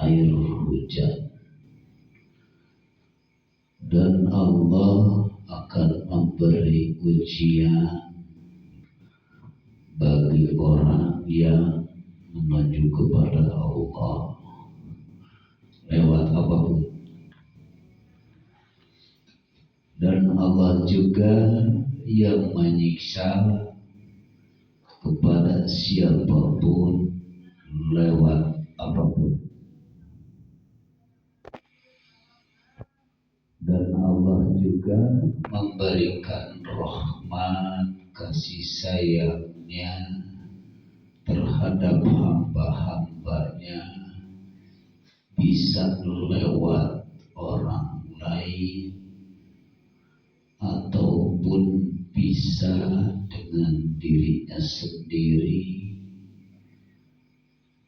air hujan. Dan Allah akan memberi ujian bagi orang yang menuju kepada Allah lewat apapun. Dan Allah juga yang menyiksa kepada siapapun lewat apapun. Dan Allah juga memberikan rahmat kasih sayangnya terhadap hamba-hambanya, bisa lewat orang lain ataupun bisa dengan dirinya sendiri,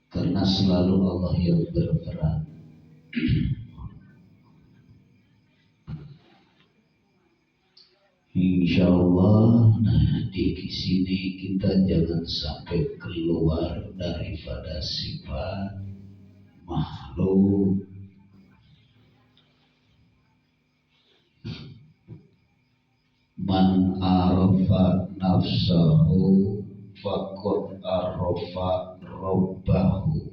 karena selalu Allah yang berperan. Insya Allah, nah di sini kita jangan sampai keluar daripada sifat makhluk. Man arafa nafsahu faqad arafa rabbahu,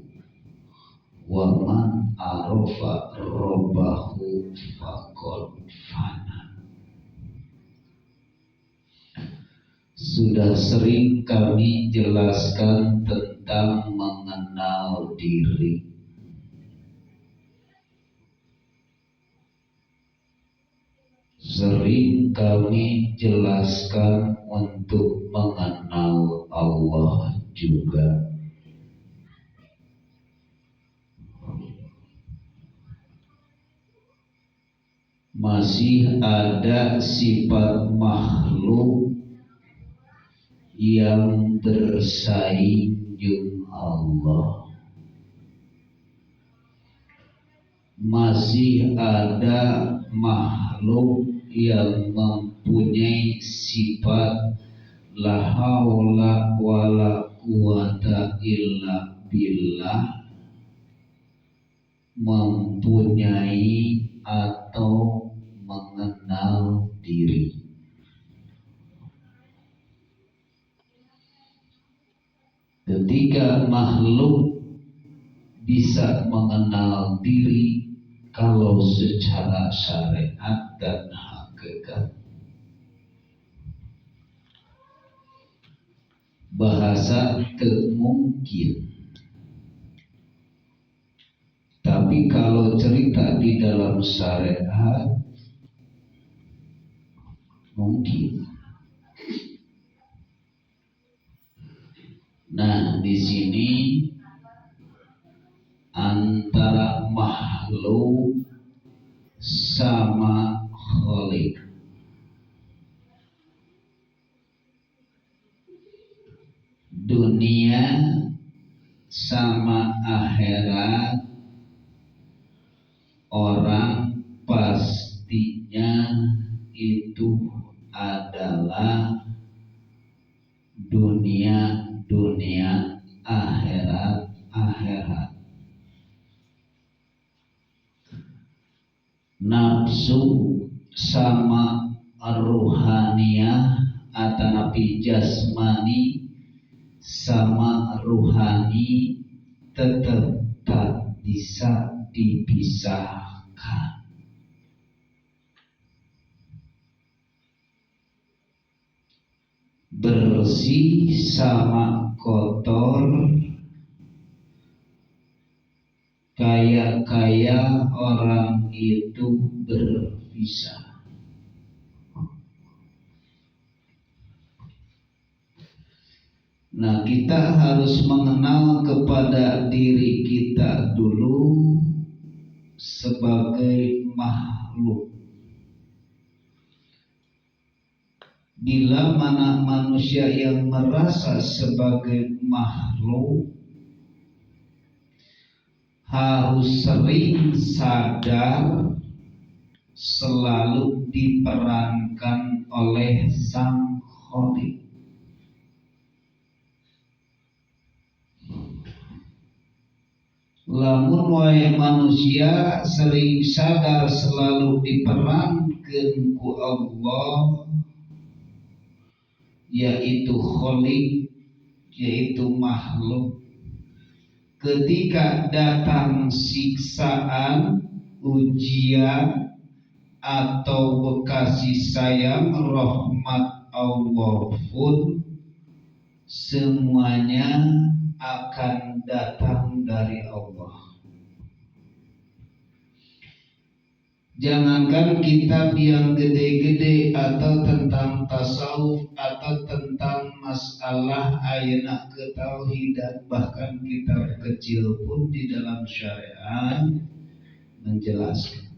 wa man arafa rabbahu faqad fana. Sudah sering kami jelaskan tentang mengenal diri. Sering kami jelaskan untuk mengenal Allah juga. Masih ada sifat makhluk yang bersaing dengan Allah. Masih ada makhluk yang mempunyai sifat la haula wala quwata illa billah, mempunyai atau mengenal diri. Ketika makhluk bisa mengenal diri kalau secara syariat dan hakikat, bahasa mungkin. Tapi kalau cerita di dalam syariat mungkin. Nah, di sini antara makhluk sama khalik. Dunia sama akhirat, orang pastinya itu adalah dunia, dunia, akhirat, akhirat. Nafsu sama ruhaniyah atau nabi jasmani sama ruhani tetap tak bisa dipisahkan. Bersih sama kotor, kaya-kaya orang itu berpisah. Nah, kita harus mengenal kepada diri kita dulu sebagai makhluk. Bila mana manusia yang merasa sebagai makhluk harus sering sadar selalu diperankan oleh Sang Khalik. Lamun wae manusia sering sadar selalu diperankeun ku Allah, yaitu khalik, yaitu makhluk. Ketika datang siksaan, ujian atau kasih sayang rahmat Allah pun semuanya akan datang dari Allah. Jangankan kitab yang gede-gede atau tentang tasawuf atau tentang masalah ayeuna ketauhidan, bahkan kitab kecil pun di dalam syariat menjelaskan.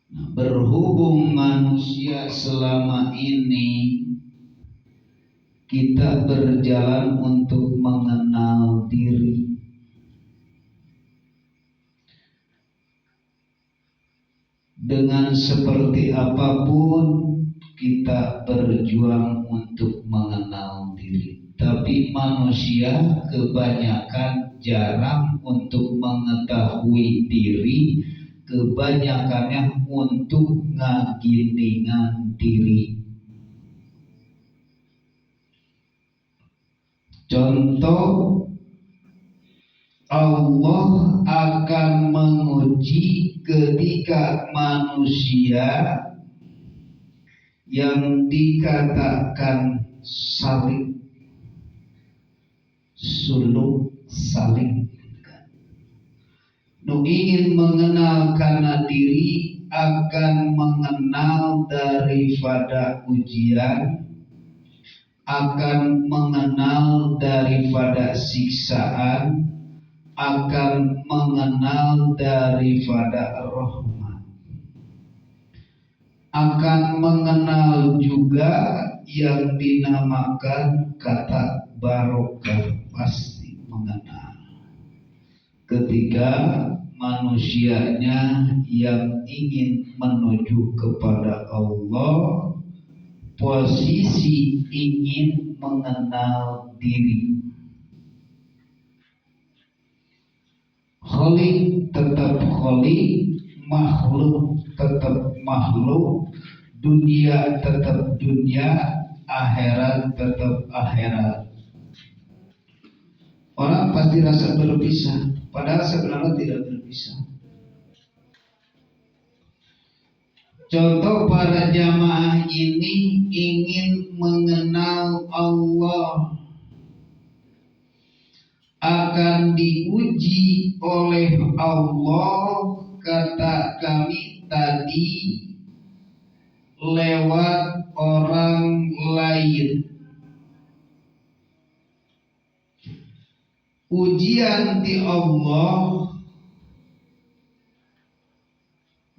Nah, berhubung manusia selama ini kita berjalan untuk mengenal diri, dengan seperti apapun kita berjuang untuk mengenal diri. Tapi manusia kebanyakan jarang untuk mengetahui diri, kebanyakannya untuk ngaginingan diri. Contoh, Allah akan menguji ketika manusia yang dikatakan salik, suluk salik, nu ingin mengenal karena diri akan mengenal daripada ujian, akan mengenal daripada siksaan, akan mengenal daripada rahmat, akan mengenal juga yang dinamakan kata barokah, pasti mengenal. Ketika manusianya yang ingin menuju kepada Allah, posisi ingin mengenal diri. Khalik tetap khalik, makhluk tetap makhluk, dunia tetap dunia, akhirat tetap akhirat. Orang pasti rasa berpisah, padahal sebenarnya tidak berpisah. Contoh, para jamaah ini ingin mengenal Allah, akan diuji oleh Allah, kata kami tadi, lewat orang lain. Ujian di Allah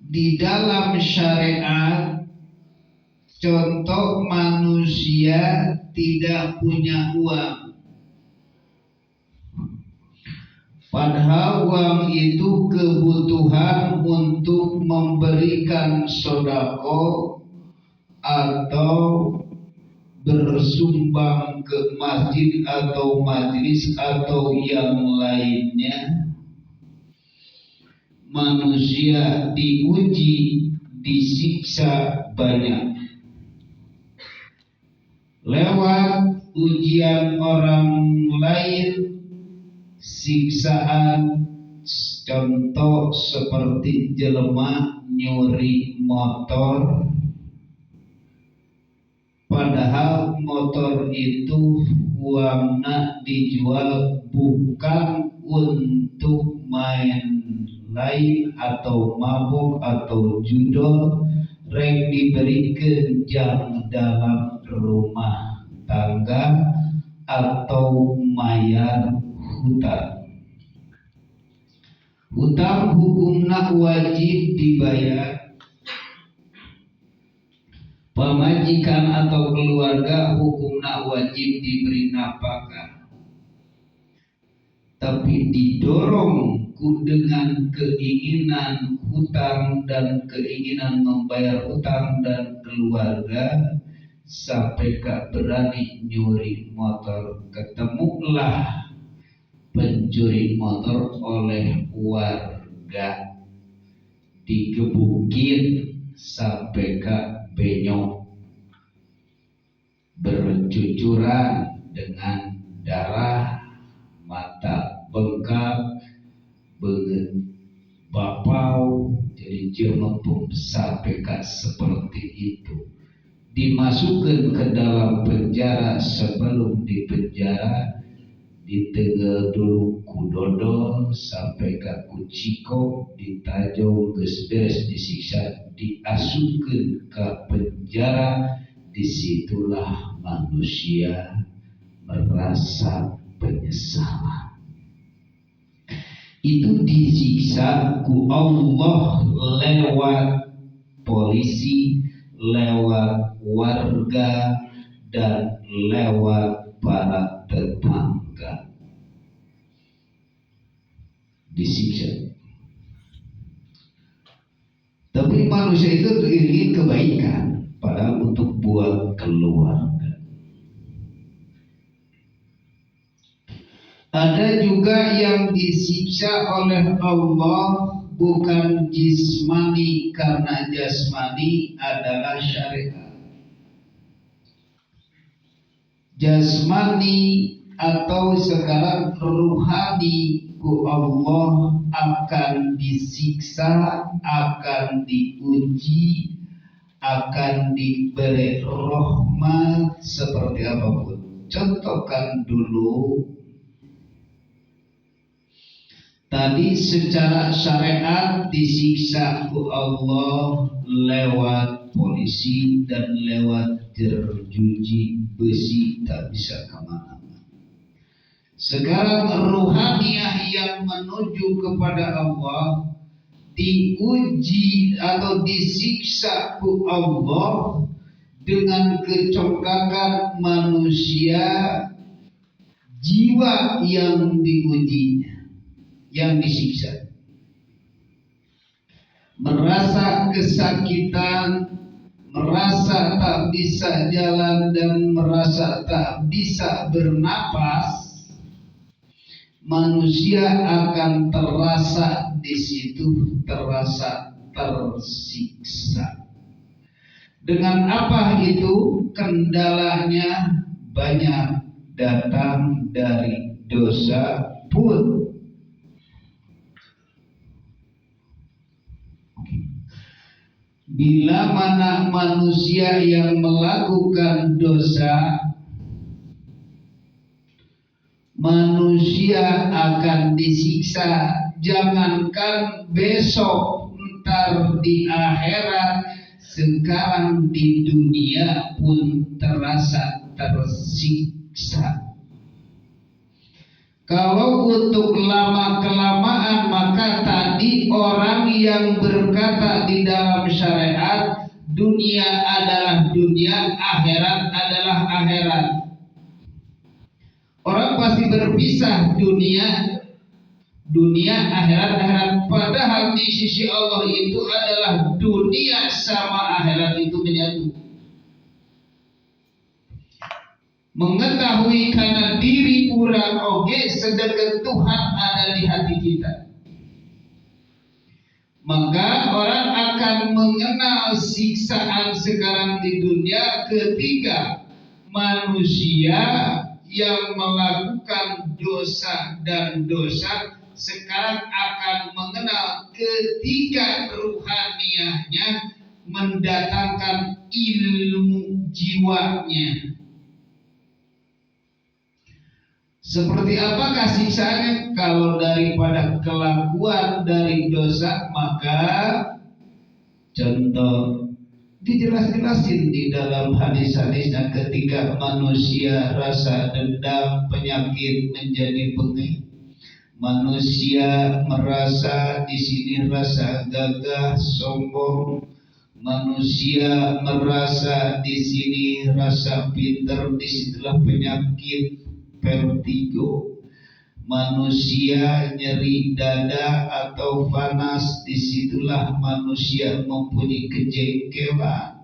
di dalam syariat, contoh manusia tidak punya uang, padahal uang itu kebutuhan untuk memberikan sodako atau bersumbang ke masjid atau majelis atau yang lainnya. Manusia diuji, disiksa banyak lewat ujian orang lain, siksaan. Contoh seperti jelema nyuri motor, padahal motor itu uangnya dijual bukan untuk main lain atau mabuk atau judol, rek diberikan jam dalam rumah tangga atau mayar hutang. Hutang hukumna wajib dibayar. Pamajikan atau keluarga hukumna wajib diberi nafkah. Tapi didorong dengan keinginan hutang dan keinginan membayar hutang dan keluarga, sampai gak berani nyuri motor. Ketemulah Pencuri motor oleh warga digebukin sampai ke benyok, bercucuran dengan darah, mata bengkak, beungeut bapau, jadi jelema pun sampai ke seperti itu. Dimasukkan ke dalam penjara. Sebelum di penjara ditegel dulu ku dodol sampai ke ku ciko, ditajong, geus beres disiksa, diasupkeun ke penjara. Disitulah manusia merasa penyesalan. Itu disiksa ku Allah lewat polisi, lewat warga, dan lewat para tetangga. Disiksa. Tapi manusia itu ingin kebaikan, padahal untuk buat keluarga. Ada juga yang disiksa oleh Allah bukan jismani, karena jasmani adalah syariat. Jasmani atau sekarang ruhani ku Allah akan disiksa, akan diuji, akan diberi rahmat seperti apapun. Contohkan dulu tadi secara syariat disiksa ku Allah lewat polisi dan lewat jeruji besi, tak bisa kemana-mana. Sekarang ruhaniah yang menuju kepada Allah diuji atau disiksa ku Allah dengan kecongkakan manusia, jiwa yang diujinya, yang disiksa, merasa kesakitan, merasa tak bisa jalan, dan merasa tak bisa bernapas. Manusia akan terasa di situ, terasa tersiksa. Dengan apa itu? Kendalanya banyak datang dari dosa pun. Bila mana manusia yang melakukan dosa, manusia akan disiksa. Jangankan besok, ntar di akhirat, sekarang di dunia pun terasa tersiksa. Kalau untuk lama-kelamaan, maka tadi orang yang berkata di dalam syariat, dunia adalah dunia, akhirat adalah akhirat. Orang pasti berpisah dunia, dunia, akhirat, akhirat. Padahal di sisi Allah itu adalah dunia sama akhirat itu menyatu. Mengetahui karena diri urang oge, sedangkan Tuhan ada di hati kita. Maka orang akan mengenal siksaan sekarang di dunia ketika manusia yang melakukan dosa dan dosa sekarang akan mengenal ketika ruhaniahnya mendatangkan ilmu jiwanya. Seperti apakah siksaannya? Kalau daripada kelakuan dari dosa, maka contoh dijelas-jelasin di dalam hadis-hadisnya ketika manusia rasa dendam, penyakit menjadi bengek. Manusia merasa di sini rasa gagah, sombong. Manusia merasa di sini rasa pinter, disitulah penyakit vertigo. Manusia nyeri dada atau panas, disitulah manusia mempunyai kejengkelan.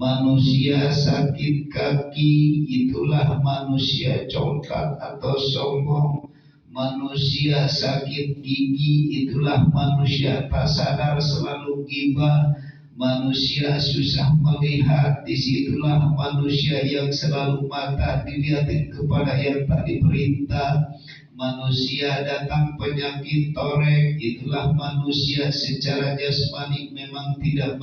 Manusia sakit kaki, itulah manusia congkak atau sombong. Manusia sakit gigi, itulah manusia tak sadar selalu gibah. Manusia susah melihat, disitulah manusia yang selalu mata dilihatin kepada yang tak diperintah. Manusia datang penyakit torek, itulah manusia secara jasmani memang tidak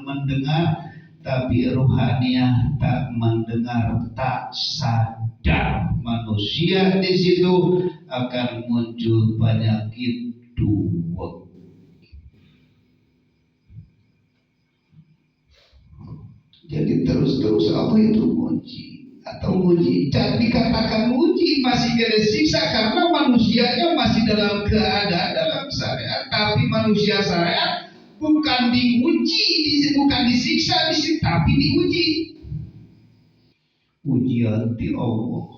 mendengar, tapi ruhaniah tak mendengar, tak sadar. Manusia di situ akan muncul penyakit dua. Jadi terus-terus Allah itu muji atau muji. Jangan dikatakan muji, masih kena siksa karena manusianya masih dalam keadaan dalam syariat. Tapi manusia syariat bukan diuji, bukan disiksa, tapi diuji. Ujian di Allah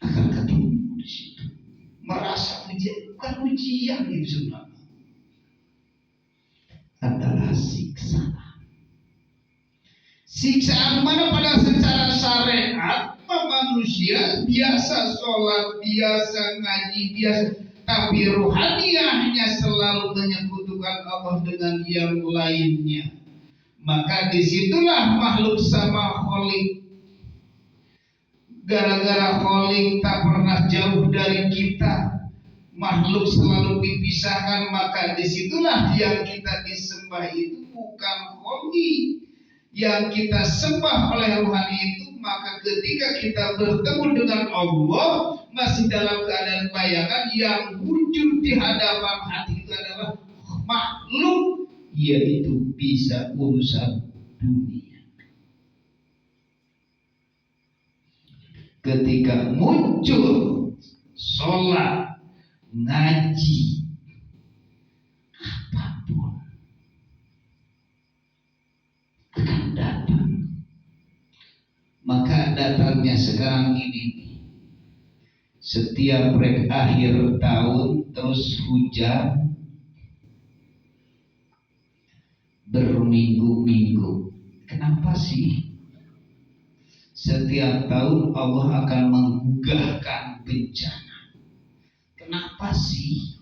akan ketemu di situ. Merasa ujian, bukan ujian itu sebenarnya, adalah siksaan. Siksaan mana pada secara syariat manusia biasa sholat, biasa ngaji, biasa, tapi ruhaniahnya selalu menyekutukan Allah dengan yang lainnya. Maka disitulah makhluk sama kholik. Gara-gara kholik tak pernah jauh dari kita, makhluk selalu dipisahkan, maka disitulah yang kita disembah itu bukan kholik. Yang kita sembah oleh ruhani itu, maka ketika kita bertemu dengan Allah masih dalam keadaan bayangan, yang wujud di hadapan hati itu adalah makhluk, yaitu bisa urusan dunia. Ketika muncul sholat, ngaji, apapun akan datang. Maka datangnya sekarang ini, setiap break akhir tahun terus hujan berminggu-minggu. Kenapa sih? Setiap tahun Allah akan menggugahkan bencana. Kenapa sih?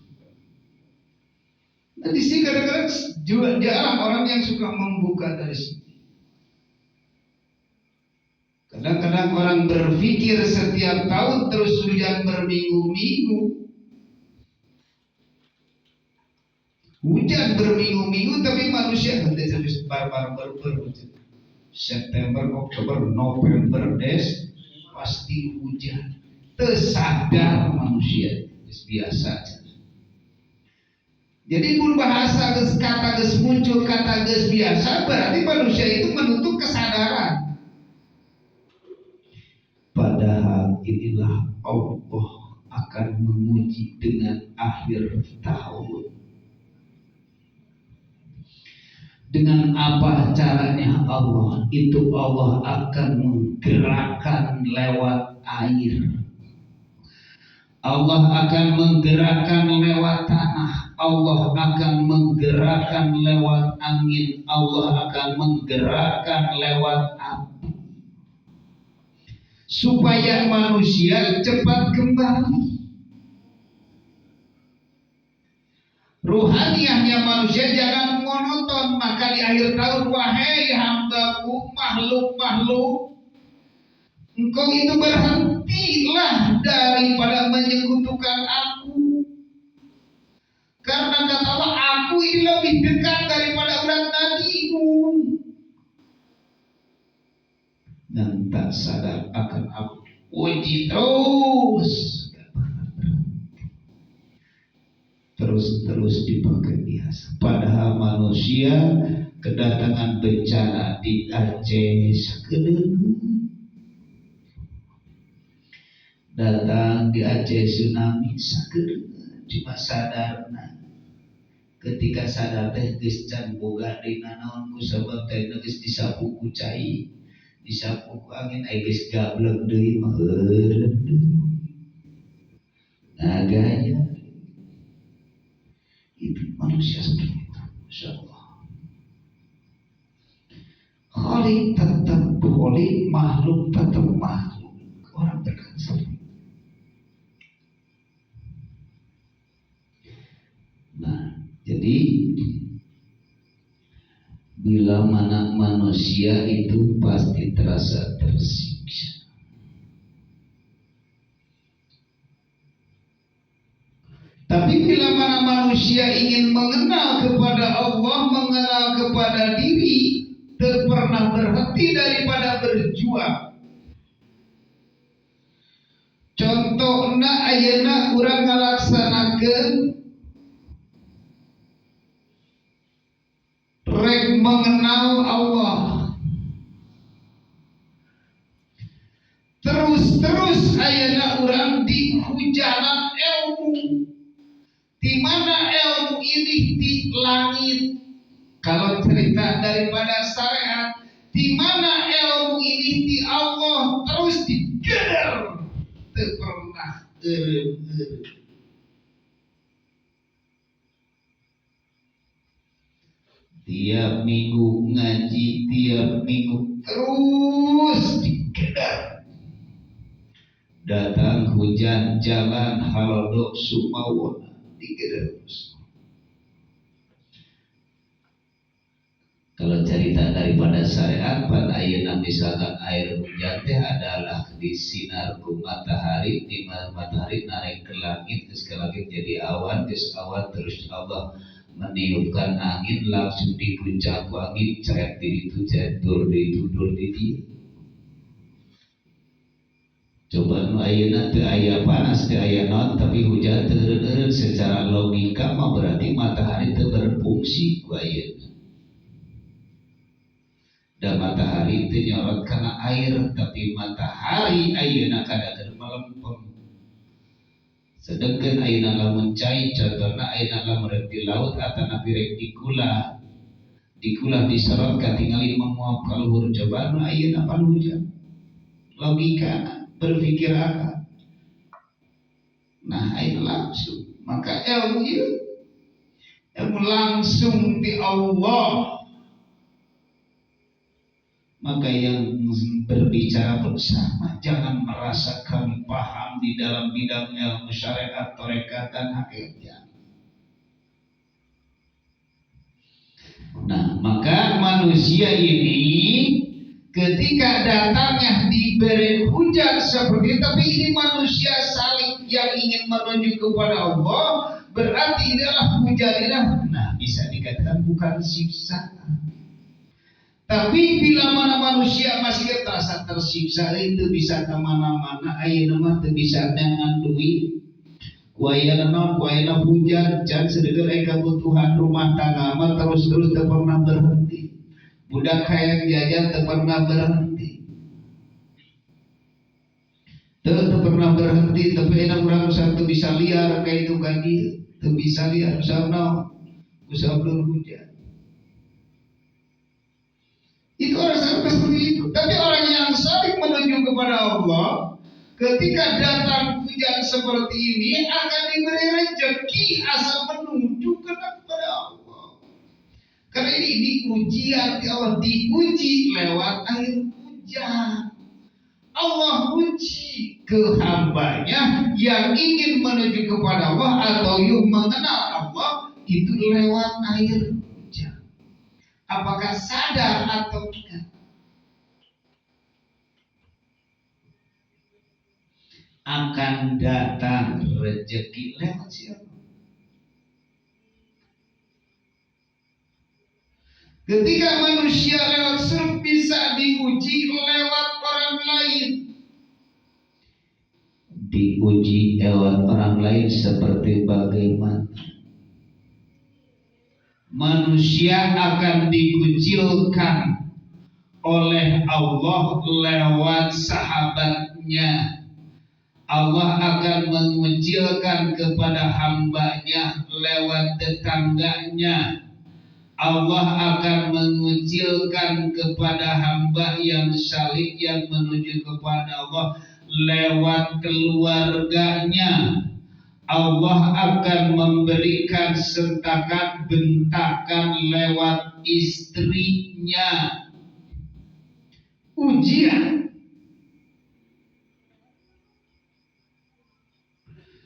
Nah, di sini kadang-kadang juga jarang orang yang suka membuka dari sini. Kadang-kadang orang berpikir setiap tahun terus hujan berminggu-minggu. Hujan berminggu-minggu, tapi manusia terus barbar berber. September, Oktober, November, Des pasti hujan. Tersadar manusia, biasa. Jadi pun bahasa geus kata geus muncul kata geus biasa, berarti manusia itu menutup kesadaran. Padahal inilah Allah akan menguji dengan akhir tahun. Dengan apa caranya Allah? Itu Allah akan menggerakkan lewat air. Allah akan menggerakkan lewat tanah. Allah akan menggerakkan lewat angin. Allah akan menggerakkan lewat api. Supaya manusia cepat kembali. Ruhaniahnya manusia jangan monoton. Maka di akhir tahun, wahai hambaku, makhluk-makhluk, engkau itu berhentilah daripada menyekutukan aku. Karena kata Allah, aku ini lebih dekat daripada urat nadimu. Dan tak sadar akan aku uji terus. Terus-terus dipakai biasa. Padahal manusia kedatangan bencana di Aceh sakedeung, datang di Aceh tsunami sakedeung, cuma sadarna. Ketika sadar teh geus can boga deui nanaon ku sabab teh geus disapu ku cai, disapu ku angin, ai geus gablek deui mah eureun deui. Nah gaya itu manusia seperti itu, Masya Allah. Khalik tetap khalik, makhluk tetap makhluk. Orang berkata seperti itu. Jadi bila mana manusia itu pasti terasa tersiksa. Tapi bila mana manusia ingin mengenal kepada Allah, mengenal kepada diri, tak pernah berhenti daripada berjuang. Contohna ayeuna urang ngalaksanakeun rek mengenal Allah. Terus-terus ayeuna urang dihujanan ilmu. Di mana ilmu ini di langit. Kalau cerita daripada syariat, di mana ilmu ini di Allah terus digeder, teu pernah eureun-eureun. Tiap minggu ngaji, tiap minggu terus digeder. Datang hujan jalan halodo sumawona digeder terus. Kalau cerita daripada syariat pada ayeuna misalkan air hujan teh adalah disinar ku matahari, di matahari naik ke langit, terus ke langit jadi awan, terus awan terus Allah meniupkan angin langsung diguncang ku angin, ceret di itu, ceret dur di itu, dur di itu. Coba nu ayeuna teu aya panas, teu aya naon, tapi hujan teu eureun-eureun, secara logika mah berarti matahari teu berfungsi ku ayeuna. Dan matahari itu nyorot karena air, tapi matahari ayeuna kadang melempem. Sedangkan ayeuna lamun cai, contohna ayeuna lamun rek di laut atanapi rek di kula, di kula disorot katingali menguap ka luhur. Coba nu ayeuna pan hujan. Logika berpikir akal. Nah, ayeuna langsung. Maka ilmu ieu ilmu langsung di Allah. Maka yang berbicara bersama jangan merasa kami paham di dalam bidang ilmu syariat, tarekat dan hakikat. Nah, maka manusia ini ketika datangnya diberi hujan seperti itu, tapi ini manusia saling yang ingin menuju kepada Allah, berarti inilah hujan inilah. Nah, bisa dikatakan bukan siksa. Tapi bila mana manusia masih terasa tersiksa, itu bisa kemana-mana, ayeuna mah teu bisa neangan duit. Ku ayana naon, ku ayana hujan, can sedeger aya kebutuhan rumah tangga mah terus-terus teu pernah berhenti. Budak hayang jajan teu pernah berhenti. Teu pernah berhenti, tapi enak urang usaha teu bisa liar ka itu ka dieu, teu bisa liar usaha naon, usaha belum hujan. Itu orang seperti itu. Tapi orang yang saling menuju kepada Allah, ketika datang hujan seperti ini akan diberi rezeki asal menuju kepada Allah. Karena ini ujian di Allah, diuji lewat air hujan. Allah uji ke hambanya yang ingin menuju kepada Allah atau yang mengenal Allah itu lewat air hujan. Apakah sadar atau tidak? Akan datang rezeki lewat siapa? Ketika manusia lewat surga bisa diuji lewat orang lain. Diuji lewat orang lain seperti bagaimana? Manusia akan dikucilkan oleh Allah lewat sahabatnya. Allah akan mengucilkan kepada hambanya lewat tetangganya. Allah akan mengucilkan kepada hamba yang salih yang menuju kepada Allah lewat keluarganya. Allah akan memberikan sentakan, bentakan lewat istrinya. Ujian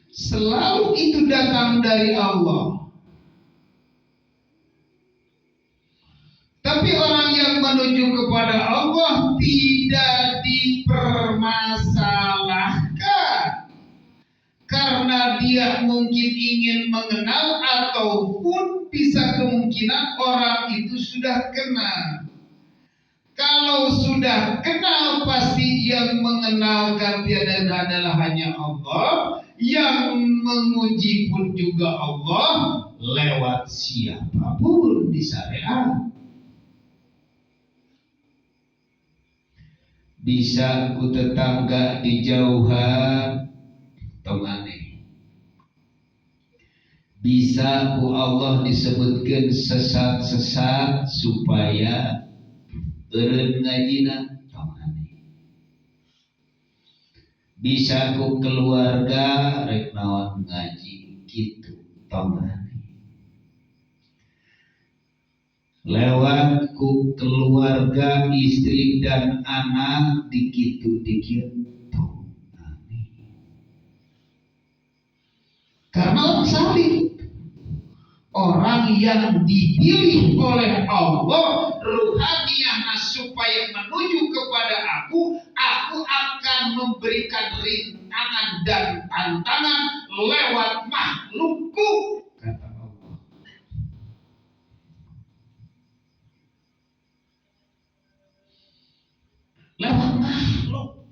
selalu itu datang dari Allah. dipermasalahkan. Karena dia mungkin ingin mengenal ataupun bisa kemungkinan orang itu sudah kenal. Kalau sudah kenal pasti yang mengenalkan tiada adalah hanya Allah, yang menguji pun juga Allah lewat siapapun di syariat. Bisa ku tetangga di jauhan tong aneh. Bisa ku Allah disebutkan sesat-sesat supaya eureun ngajina tong aneh. Bisa ku keluarga rek naon ngaji kitu tong aneh. Lewat ku keluarga, istri dan anak dikitu dikit tong aneh. Karena orang salib, orang yang dipilih oleh Allah ruhaniahnya supaya menuju kepada aku akan memberikan rintangan dan tantangan lewat makhlukku, kata Allah. Lewat makhluk.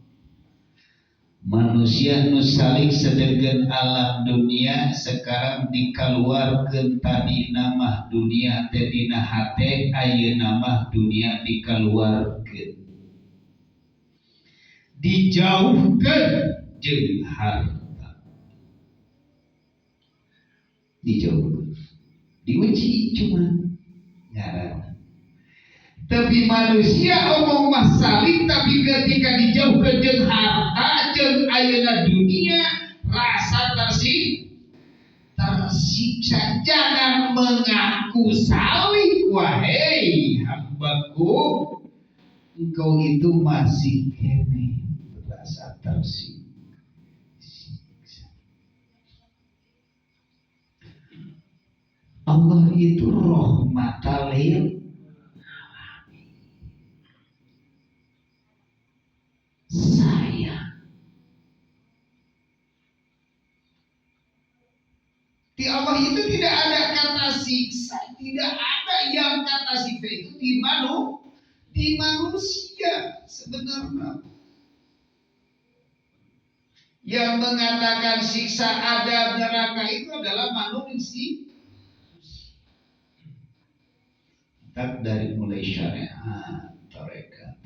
Manusia nu salik sedengkeun alam dunia sekarang dikaluarkeun tadi nama dunia teh dina hate, ayeuna mah dunia dikaluarkeun, dijauhkeun jeung harta, dijauhkeun, diuji cuma ngaranna. Tapi manusia omong mah salik, tapi ketika dijauhkeun jeung harta jeung ayeuna dunia rasa tersiksa. Jangan mengaku salik, wahai hambaku, engkau itu masih kene berasa tersiksa. Allah itu rahmatal lil alamin. Sayang. Di Allah itu tidak ada kata siksa, tidak ada yang kata siksa itu di manusia sebenarnya. Yang mengatakan siksa ada neraka itu adalah manusia. Tak dari mulai syariat, tarekat.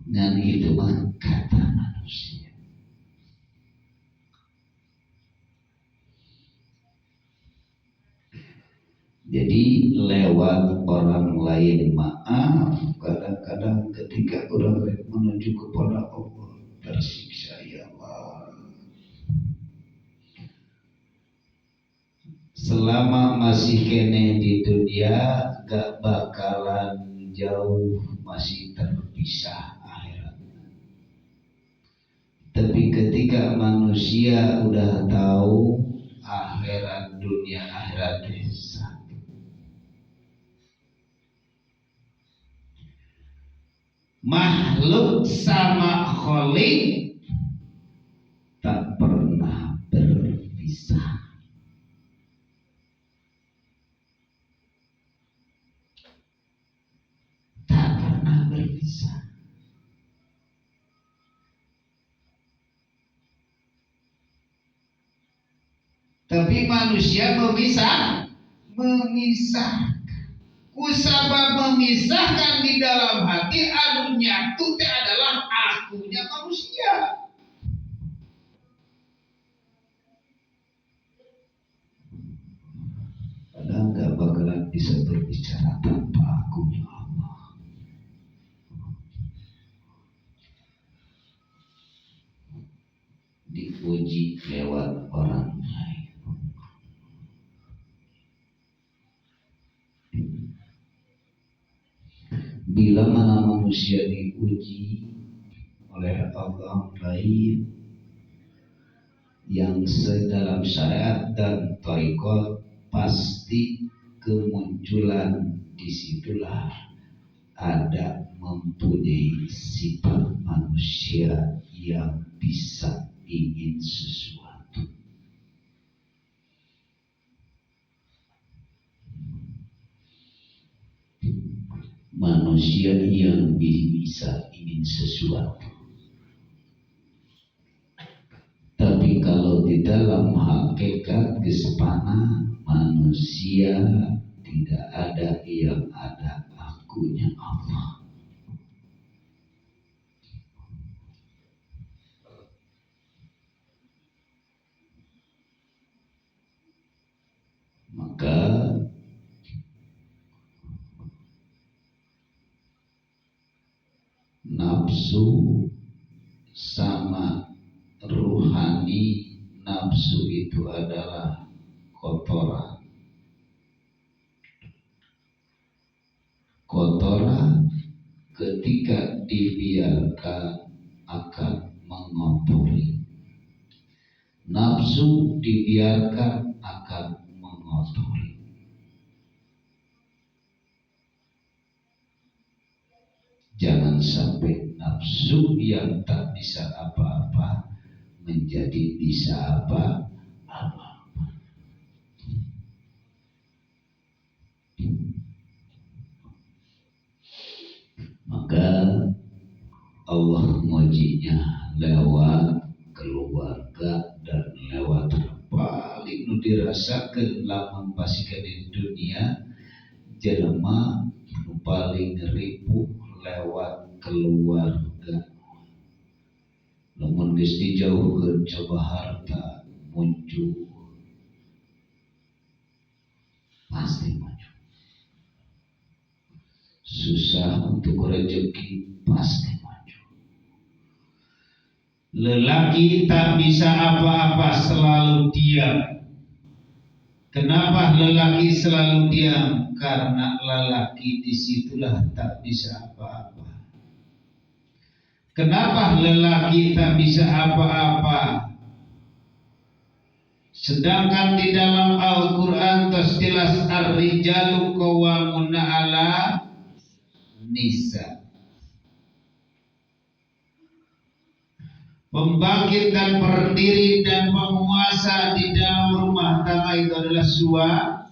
Dan itu mah kata manusia. Jadi lewat orang lain maaf, kadang-kadang ketika orang lain menuju kepada Allah tersiksa, ya Allah. Selama masih kene di dunia gak bakalan jauh, masih terpisah akhirat. Tapi ketika manusia udah tahu akhirat dunia akhirat satu, makhluk sama khalik tak pernah berpisah. Tak pernah berpisah. Tapi manusia memisahkan. Kusabab memisahkan di dalam hati anu nyatu teh adalah akunya manusia. Padahal gak bakalan bisa berbicara tanpa akunya Allah. Diuji lewat orang lain. Bila mana manusia diuji oleh orang lain yang sedalam syariat dan tarekat, pasti kemunculan disitulah Ada mempunyai sifat manusia yang bisa ingin sesuatu. Manusia yang bisa ingin sesuatu. Tapi kalau di dalam hakikat gespana manusia tidak ada yang ada akunya Allah. Maka nafsu sama ruhani, nafsu itu adalah kotoran. Kotoran ketika dibiarkan akan mengotori. Nafsu dibiarkan akan mengotori. Jangan sampai nafsu yang tak bisa apa-apa menjadi bisa apa-apa. Maka Allah ngujinya lewat keluarga dan lewat paling nu dirasakeun lamun pasikeun di dunia jelema nu paling ripuh lewat keluarga. Lamun geus dijauhkeun coba harta muncul, pasti muncul. Susah untuk rezeki pasti muncul. Lelaki tak bisa apa-apa, selalu diam. Kenapa lelaki selalu diam? Karena lelaki disitulah tak bisa apa-apa. Kenapa lelaki tak bisa apa-apa? Sedangkan di dalam Al-Quran terjelas ar-rijalu qawwamuna 'ala nisa. Pembangkit dan berdiri dan penguasa di dalam rumah tangga itu adalah suami.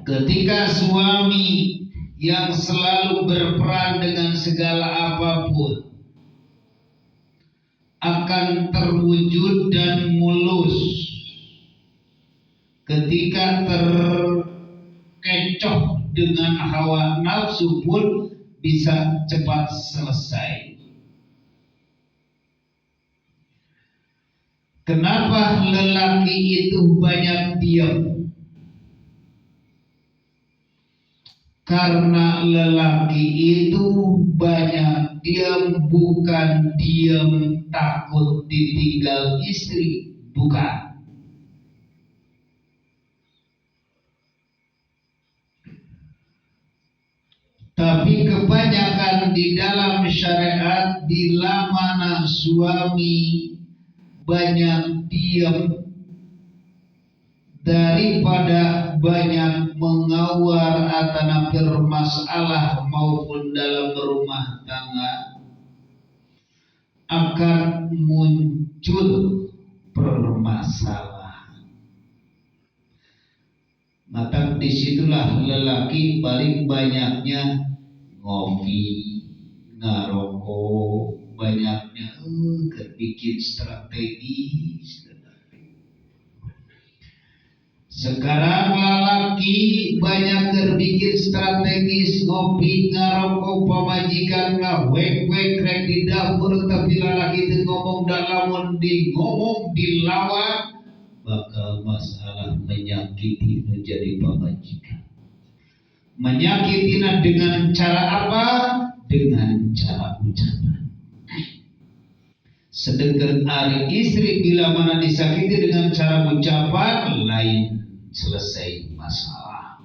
Ketika suami yang selalu berperan dengan segala apapun akan terwujud dan mulus ketika terkecoh dengan hawa nafsu pun bisa cepat selesai. Kenapa lelaki itu banyak diam? Karena lelaki itu banyak diam, bukan diam takut ditinggal istri, bukan. Tapi kebanyakan di dalam syariat bila mana suami banyak diam daripada banyak mengawar atau bermasalah maupun dalam rumah tangga akan muncul permasalahan. Maka disitulah lelaki paling banyaknya ngopi, ngarokok, banyaknya bikin strategi. Sekarang lelaki banyak berpikir strategis, ngopi, ngarokok, pamajikan ngawek-wek rek di dapur, tapi lelaki itu ngomong dalam di ngomong dilawan, bakal masalah menyakiti menjadi pamajikan. Menyakitinya dengan cara apa? Dengan cara ucapan. Sedangkan ari istri bila mana disakiti dengan cara ucapan lain, selesai masalah.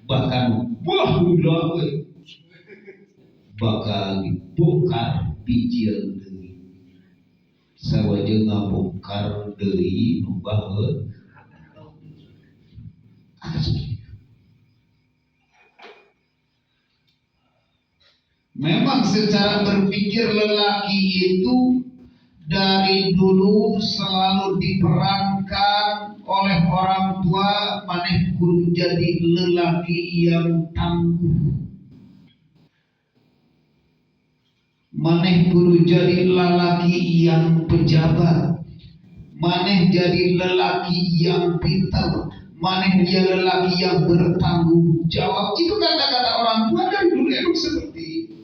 Bahkan wah udah bakal dibongkar bijil deui. Sawaja ngabongkar deui nu baheula. Memang secara berpikir lelaki itu dari dulu selalu diperankan oleh orang tua, maneh kudu jadi lelaki yang tangguh, maneh kudu jadi lelaki yang pejabat, maneh jadi lelaki yang pintar, maneh dia lelaki yang bertanggung jawab. Itu kata-kata orang tua dari dulu emang seperti itu.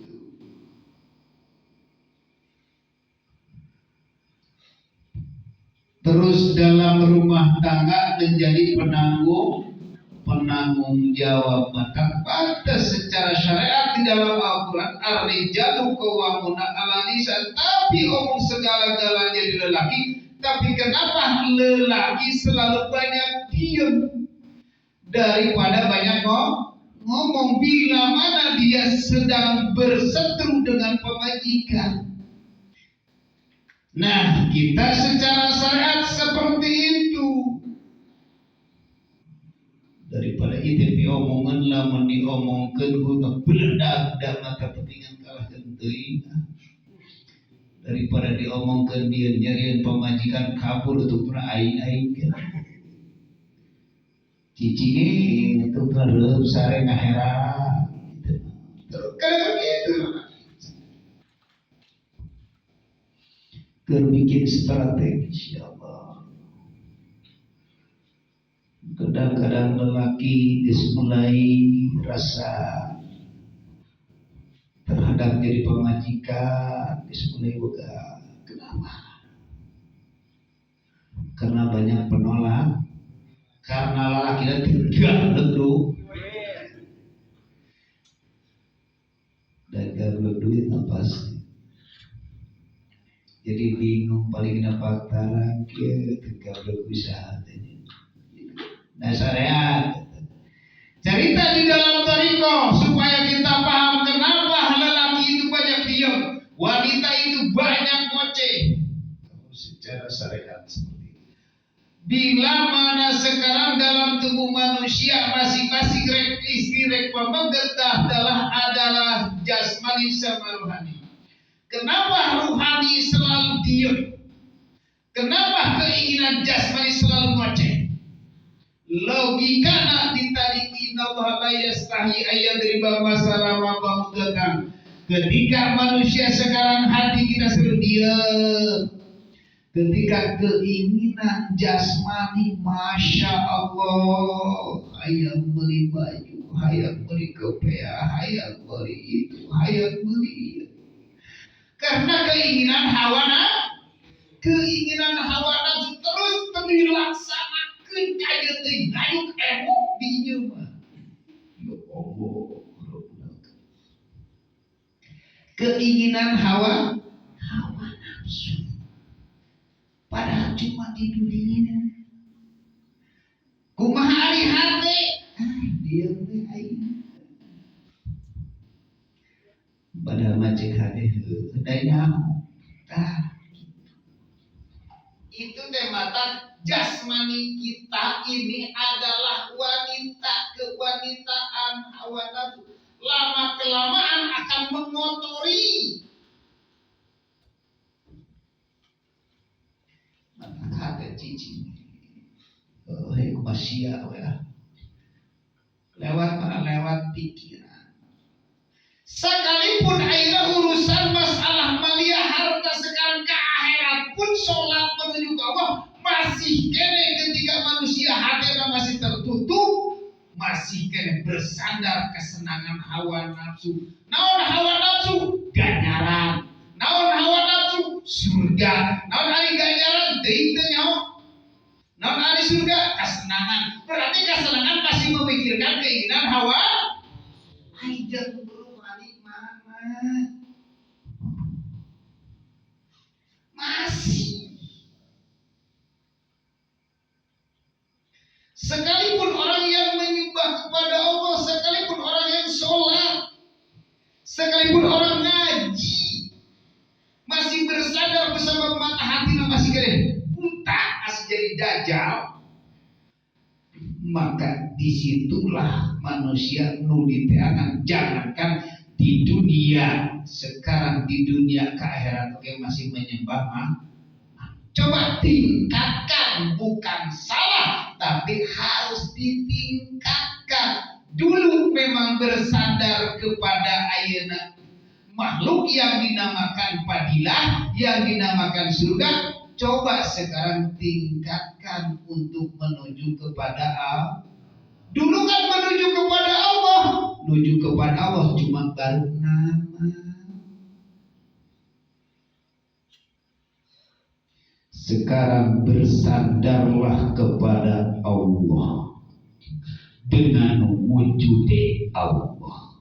Terus dalam rumah tangga menjadi penanggung jawab. Maka pantas secara syariat di dalam Al-Quran ar-rijalu qawwamuna 'alan nisa, tapi omong segala-galanya di lelaki. Tapi kenapa lelaki selalu banyak diem daripada banyak ngomong bila mana dia sedang berseteru dengan pemajikan? Nah, kita secara syariat seperti itu. Daripada itu diomongan lamun diomongkeun ku beledak da mata pentingan kalah teuing. Daripada diomongkeun dia nyarieun pamajikan kabur tuh pernah aing-aing. Cicing itu reup sare ngahera gitu. Kadang gitu. Keur bikin strategis ya Allah. Kadang-kadang lelaki geus mulai rasa terhadap jadi pemajikan geus mulai boga. Kenapa? Karena banyak penolak. Karena lelaki tidak ledu dan gak duit pasti. Jadi bingung paling kenapa tarang kieu teu gablek usaha teh. Nah syariat cerita di dalam thariqah supaya kita paham kenapa lelaki itu banyak diam, wanita itu banyak ngoceh. Secara syariat seperti itu. Bila mana sekarang dalam tubuh manusia masing-masing rek istri rek pamegetah adalah jasmani sama rohani. Kenapa rohani selalu diam? Kenapa keinginan jasmani selalu ngoceh? Logikana ditadi innallaha la yastahi ayyadriba masalan ma ba'udatan. Ketika manusia sekarang hati kita selalu diam. Ketika keinginan jasmani, masya Allah, hayang beli baju, hayang beli kepea, hayang beli itu, hayang beli itu. Karena keinginan hawa nafsu terus dilaksanakan kaya teuing hayuk emok dinya mah. Ya Allah, keinginan hawa nafsu. Padahal cuma di dunia. Kumaha ari hate? Dieu we aing. Padahal mah cek hate heueuh da nyaho. Tah itu teh mata jasmani kita ini adalah wanita, kewanitaan hawa nafsu. Lama kelamaan akan mengotori. Maka ada cici. Oh, hei kumasia ya. Lewat mana lewat pikiran. Sekalipun akhirnya urusan masalah malia harta sekarang ke akhirat pun sholat menuju ke Allah masih kene ketika manusia hatinya masih tertutup, masih kene bersandar kesenangan hawa nafsu. Naon hawa nafsu? Ganjaran. Naon hawa nafsu? Surga. Naon ari ganjaran? Deui teu nyaho. Naon ari surga? Kesenangan. Berarti kesenangan masih memikirkan keinginan hawa. Aja balik mana? Masih. Sekalipun orang yang menyembah kepada Allah, sekalipun orang yang sholat, sekalipun orang ngaji, masih bersandar bersama mata hati menjadi dajjal, maka disitulah manusia nu diteangan. Jangankan di dunia sekarang, di dunia ke akhirat oke masih menyembah mah. Coba tingkatkan, bukan salah, tapi harus ditingkatkan. Dulu memang bersandar kepada ayeuna makhluk yang dinamakan fadilah, yang dinamakan surga. Coba sekarang tingkatkan untuk menuju kepada Allah. Dulu kan menuju kepada Allah, menuju kepada Allah cuma baru nama. Sekarang bersandarlah kepada Allah dengan wujud Allah.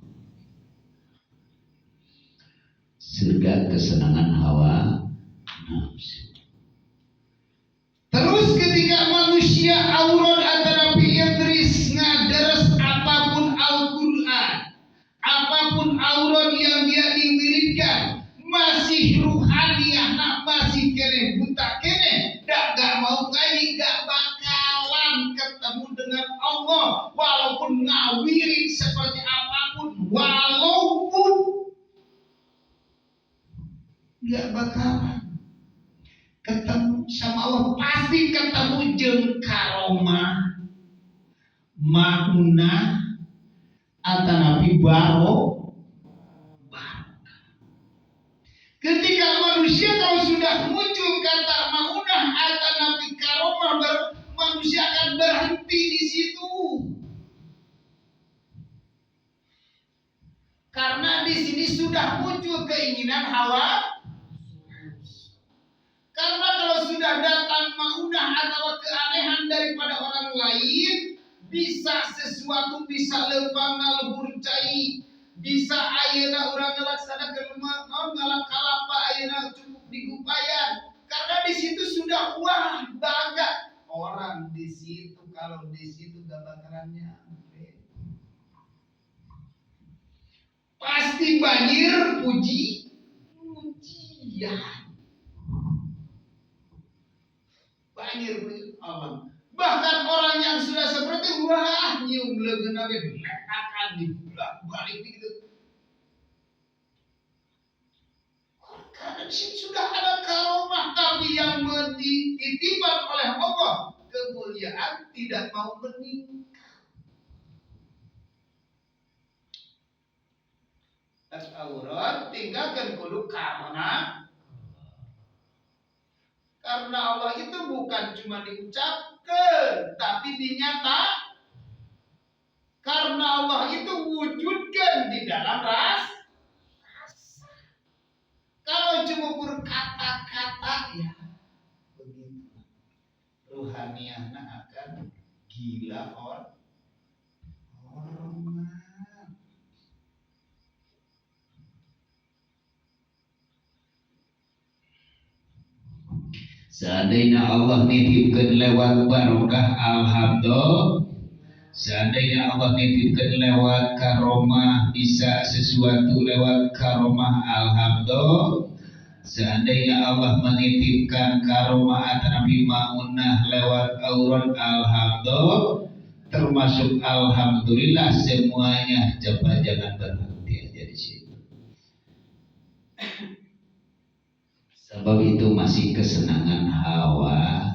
Surga kesenangan hawa nafsu. Terus ketika manusia aurat antara Idris ngadares apapun Al-Quran, apapun aurat yang dia diwiridkan, masih ruhaniah, masih kene buta kene, gak mau ngaji, gak bakalan ketemu dengan Allah, walaupun ngawirid seperti apapun, walaupun gak bakalan ketemu sama Allah. Pasti ketemu jeung karomah, maunah, atanapi barokah. Ketika manusia kalau sudah muncul kata maunah atanapi karomah, manusia akan berhenti di situ. Karena di sini sudah muncul keinginan hawa. Karena kalau sudah datang maunah atau keanehan daripada orang lain, bisa sesuatu bisa lempang ngalebur cai, bisa ayeuna urang ngalaksanakeun naon ngalak kalapa ayeuna cukup digupayan. Karena di situ sudah wah bangga. Orang di situ kalau di situ gak bakalan nyampe. Pasti banjir puji-pujian. Banjir Allah. Bahkan orang yang sudah seperti wah nyium leungeun ge akan dibulak-balik gitu. Karena di sini sudah ada karomah, tapi yang dititipkan oleh Allah kemuliaan tidak mau meningkat. Tas aurat tinggalkan kudu karena Allah itu bukan cuma diucapkan, tapi dinyata. Karena Allah itu wujudkan di dalam rasa. Kalau cuma berkata-kata ya begitu. Ruhaniahna akan gila hormat. Seandainya Allah nitipkan lewat barokah, alhamdulillah. Seandainya Allah nitipkan lewat karomah, bisa sesuatu lewat karomah, alhamdulillah. Seandainya Allah menitipkan karomah atau nabi maunah lewat aurat, alhamdulillah. Termasuk alhamdulillah semuanya. Coba jangan berhenti aja di situ. Sebab itu masih kesenangan hawa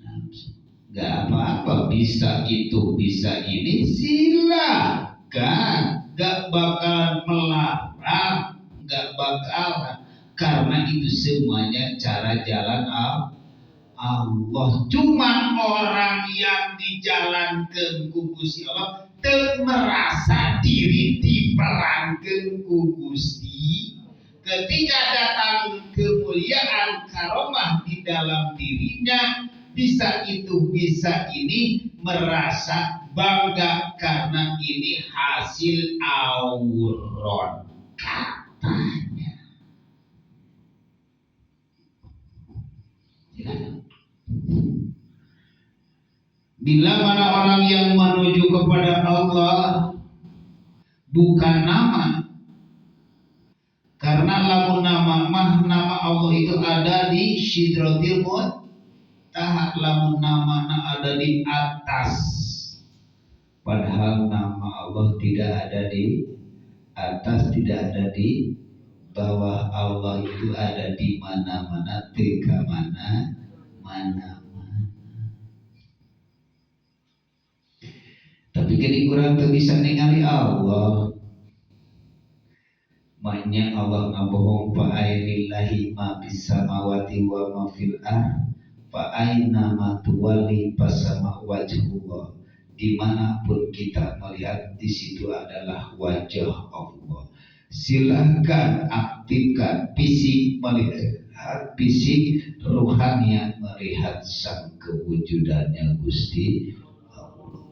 nafsu. Gak apa-apa, bisa itu, bisa ini, silakan. Gak bakalan melarang, gak bakalan. Karena itu semuanya cara jalan Allah. Cuman orang yang dijalankan ku Gusti Allah teu merasa diri diperangkeun ku Gusti. Ketika datang kemuliaan karomah di dalam dirinya, bisa itu bisa ini, merasa bangga karena ini hasil aurat katanya. Bila mana orang yang menuju kepada Allah bukan nama, karena lamun nama mah nama Allah itu ada di Sidratil Muntaha, Kumaha lamun namana ada di atas, padahal nama Allah tidak ada di atas, tidak ada di bawah. Allah itu ada di mana-mana, teka mana mana. Tapi kini kurang tuh bisa ningali Allah. Maknya Allah ngabohong, fa ainillahi ma fis samawati wa ma fil ardh fa aina ma tuwalli fasama wajhullah. Dimanapun kita melihat, di situ adalah wajah Allah. Silahkan aktifkan fisik melihat fisik, ruhanian melihat sang kewujudannya Gusti Allah.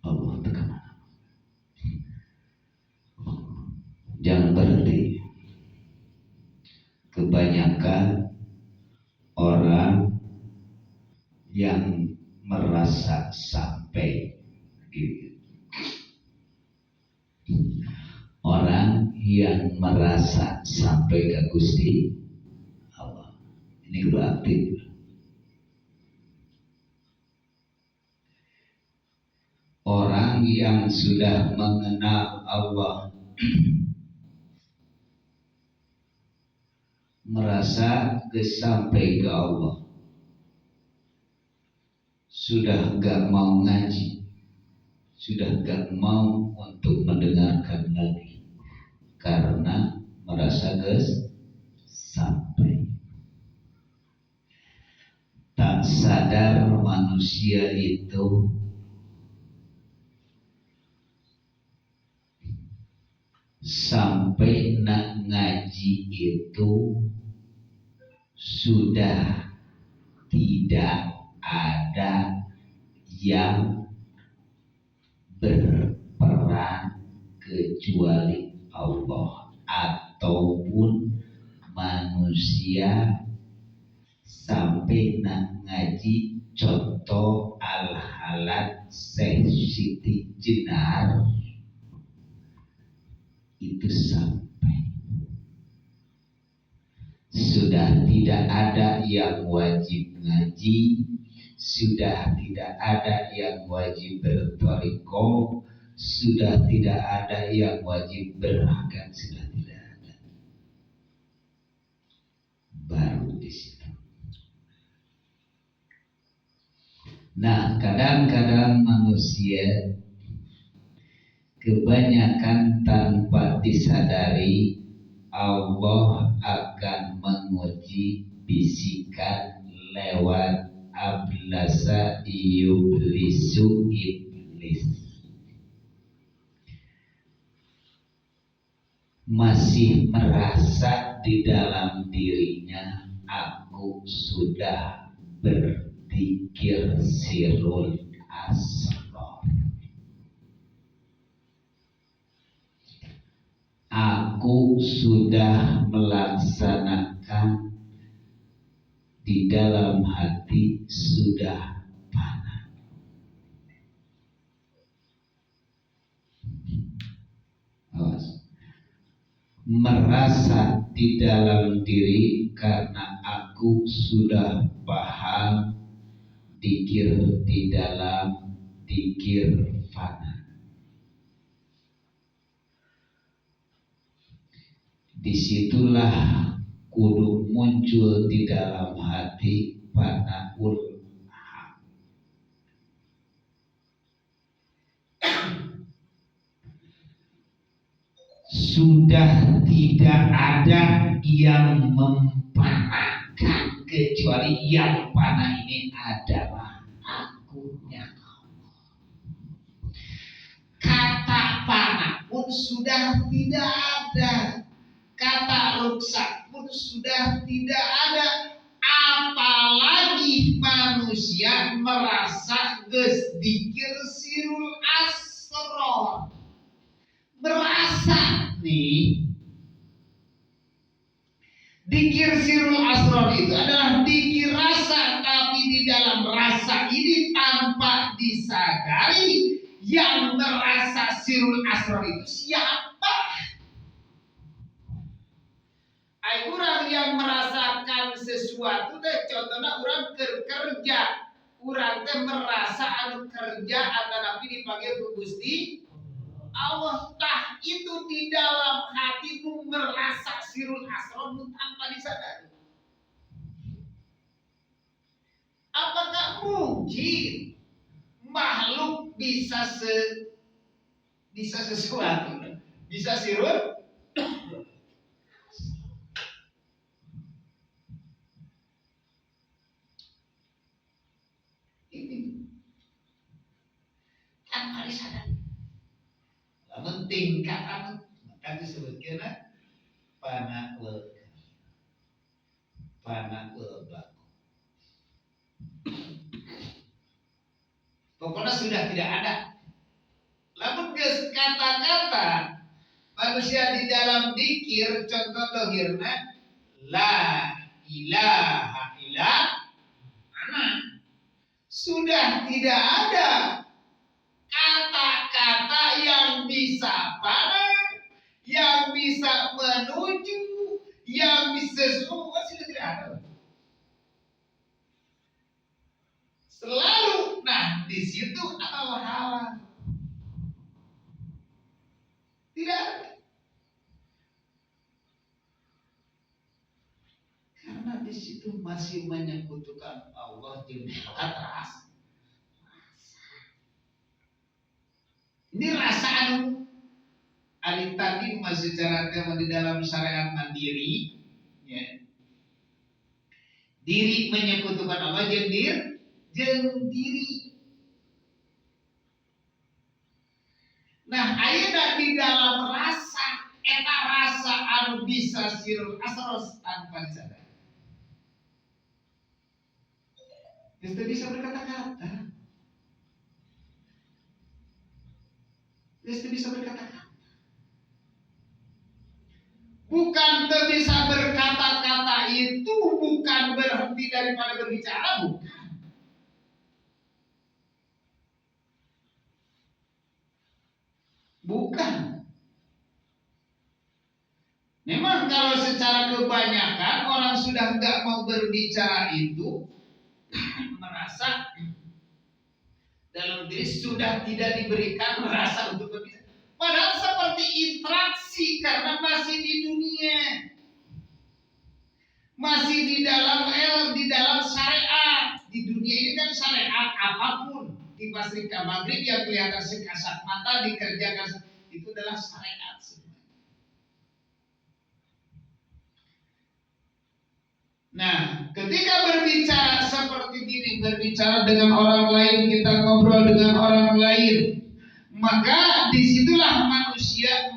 Allah itu kemana? Jangan berhenti. Kebanyakan orang yang merasa sampai gitu. Orang yang merasa sampai ke Gusti Allah. Ini kudu aktif. Orang yang sudah mengenal Allah merasa kesampai ke Allah, sudah gak mau ngaji, sudah gak mau untuk mendengarkan lagi karena merasa sampai. Tak sadar manusia itu sampai nak ngaji itu sudah tidak ada yang berperan kecuali Allah ataupun manusia. Sampai nak ngaji contoh al-halat Syekh Siti Jenar itu sampai sudah tidak ada yang wajib ngaji, sudah tidak ada yang wajib berthariqah, sudah tidak ada yang wajib berhakat, sudah tidak ada. Baru di situ. Nah, kadang-kadang manusia kebanyakan tanpa disadari Allah akan menguji bisikan lewat ablasa yublisu iblis. Masih merasa di dalam dirinya, aku sudah berzikir sirul asror, aku sudah melaksanakan, di dalam hati sudah panah. Awas. Merasa di dalam diri karena aku sudah paham dikir di dalam dikir fana. Disitulah kudu muncul di dalam hati fanaul haq. Sudah tidak ada yang mempanahkan kecuali yang panah ini adalah akunya Allah. Kata panah pun sudah tidak ada, kata rusak pun sudah tidak ada, apalagi manusia merasa geus dikir sirul asror. Merasa nih dikir sirul asror itu adalah dikir rasa, tapi di dalam rasa ini tanpa disadari yang merasa sirul asror itu siapa? Orang yang merasa sesuatu teh contohna urang keur kerja, urang teh merasa anu kerja atanapi dipanggil ku Gusti Allah. Tah itu di dalam hati nu merasa sirul asror nu tanpa disadari. Apakah mungkin makhluk bisa bisa sesuatu, bisa sirul? Ini tanpa disadari. Lamun tingkatan maka disebutkeun fana wal fana wal baqa. Pokoknya sudah tidak ada. Lamun geus kata-kata manusia di dalam dikir, contoh dohirna la ilaha illa ana, sudah tidak ada kata-kata yang bisa pada, yang bisa menuju, yang bisa semua sudah tidak ada. Selalu, nah di situ awal-awal tidak ada. Karena di situ masih menyekutukan Allah jeung rasa. Ini rasa anu ari tadi masih secara tema di dalam syariat mandiri, ya. Diri menyekutukan Allah jeung jeung diri. Nah, ayeuna di dalam rasa eta rasa anu bisa sirul asros tanpa disadari. Geus teu bisa berkata-kata. Geus teu bisa berkata-kata. Bukan teu bisa berkata-kata itu bukan berhenti daripada berbicara, bukan. Bukan. Memang kalau secara kebanyakan orang sudah nggak mau berbicara itu merasa dalam diri sudah tidak diberikan rasa untuk berbicara. Padahal seperti interaksi karena masih di dunia, masih di dalam di dalam syariat. Di dunia ini kan syariat apapun. Di Masrika Maghrib yang kelihatan sekasat mata dikerjakan itu adalah syariat sebenarnya. Nah, ketika berbicara seperti ini, berbicara dengan orang lain, kita ngobrol dengan orang lain, maka disitulah manusia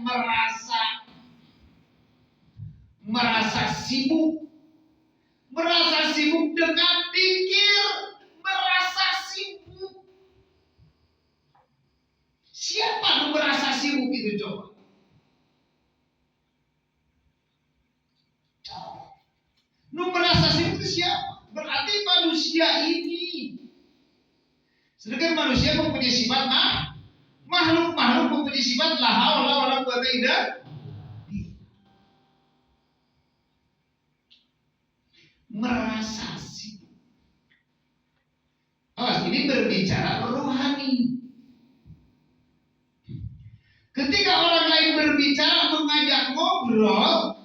merasa sibuk, merasa sibuk dengan pikir, merasa sibuk. Siapa yang merasa sibuk itu coba? Nu merasa sibuk itu siapa? Berarti manusia ini. Sedangkan manusia mempunyai sifat makhluk-makhluk mempunyai sifat la haula wala quwata illa billah. Merasa sibuk. Oh, ini berbicara rohani. Ketika orang lain berbicara mengajak ngobrol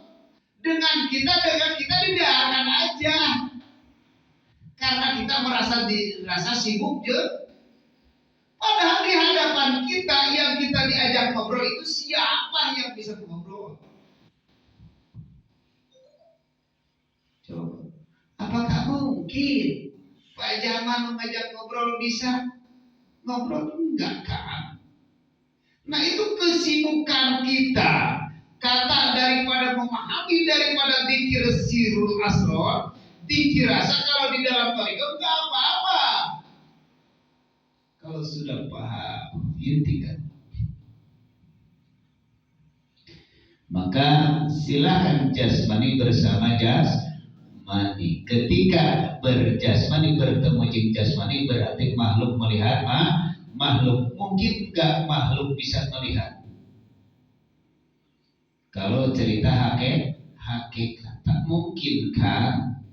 dengan kita dibiarkan aja. Karena kita merasa dirasa sibuk je. Padahal di hadapan kita yang kita diajak ngobrol itu siapa yang bisa ngobrol? Coba. Apakah mungkin Pak Jamal mengajak ngobrol bisa ngobrol? Enggak kan? Nah itu kesibukan kita. Kata daripada memahami daripada dikir sirul asror, dikir rasa kalau di dalam thariqah enggak apa-apa. Kalau sudah paham, intikan. Maka silakan jasmani bersama jasmani. Ketika berjasmani bertemu jin jasmani berarti makhluk melihat makhluk. Mungkin enggak makhluk bisa melihat. Kalau cerita hakikat tak mungkin kan?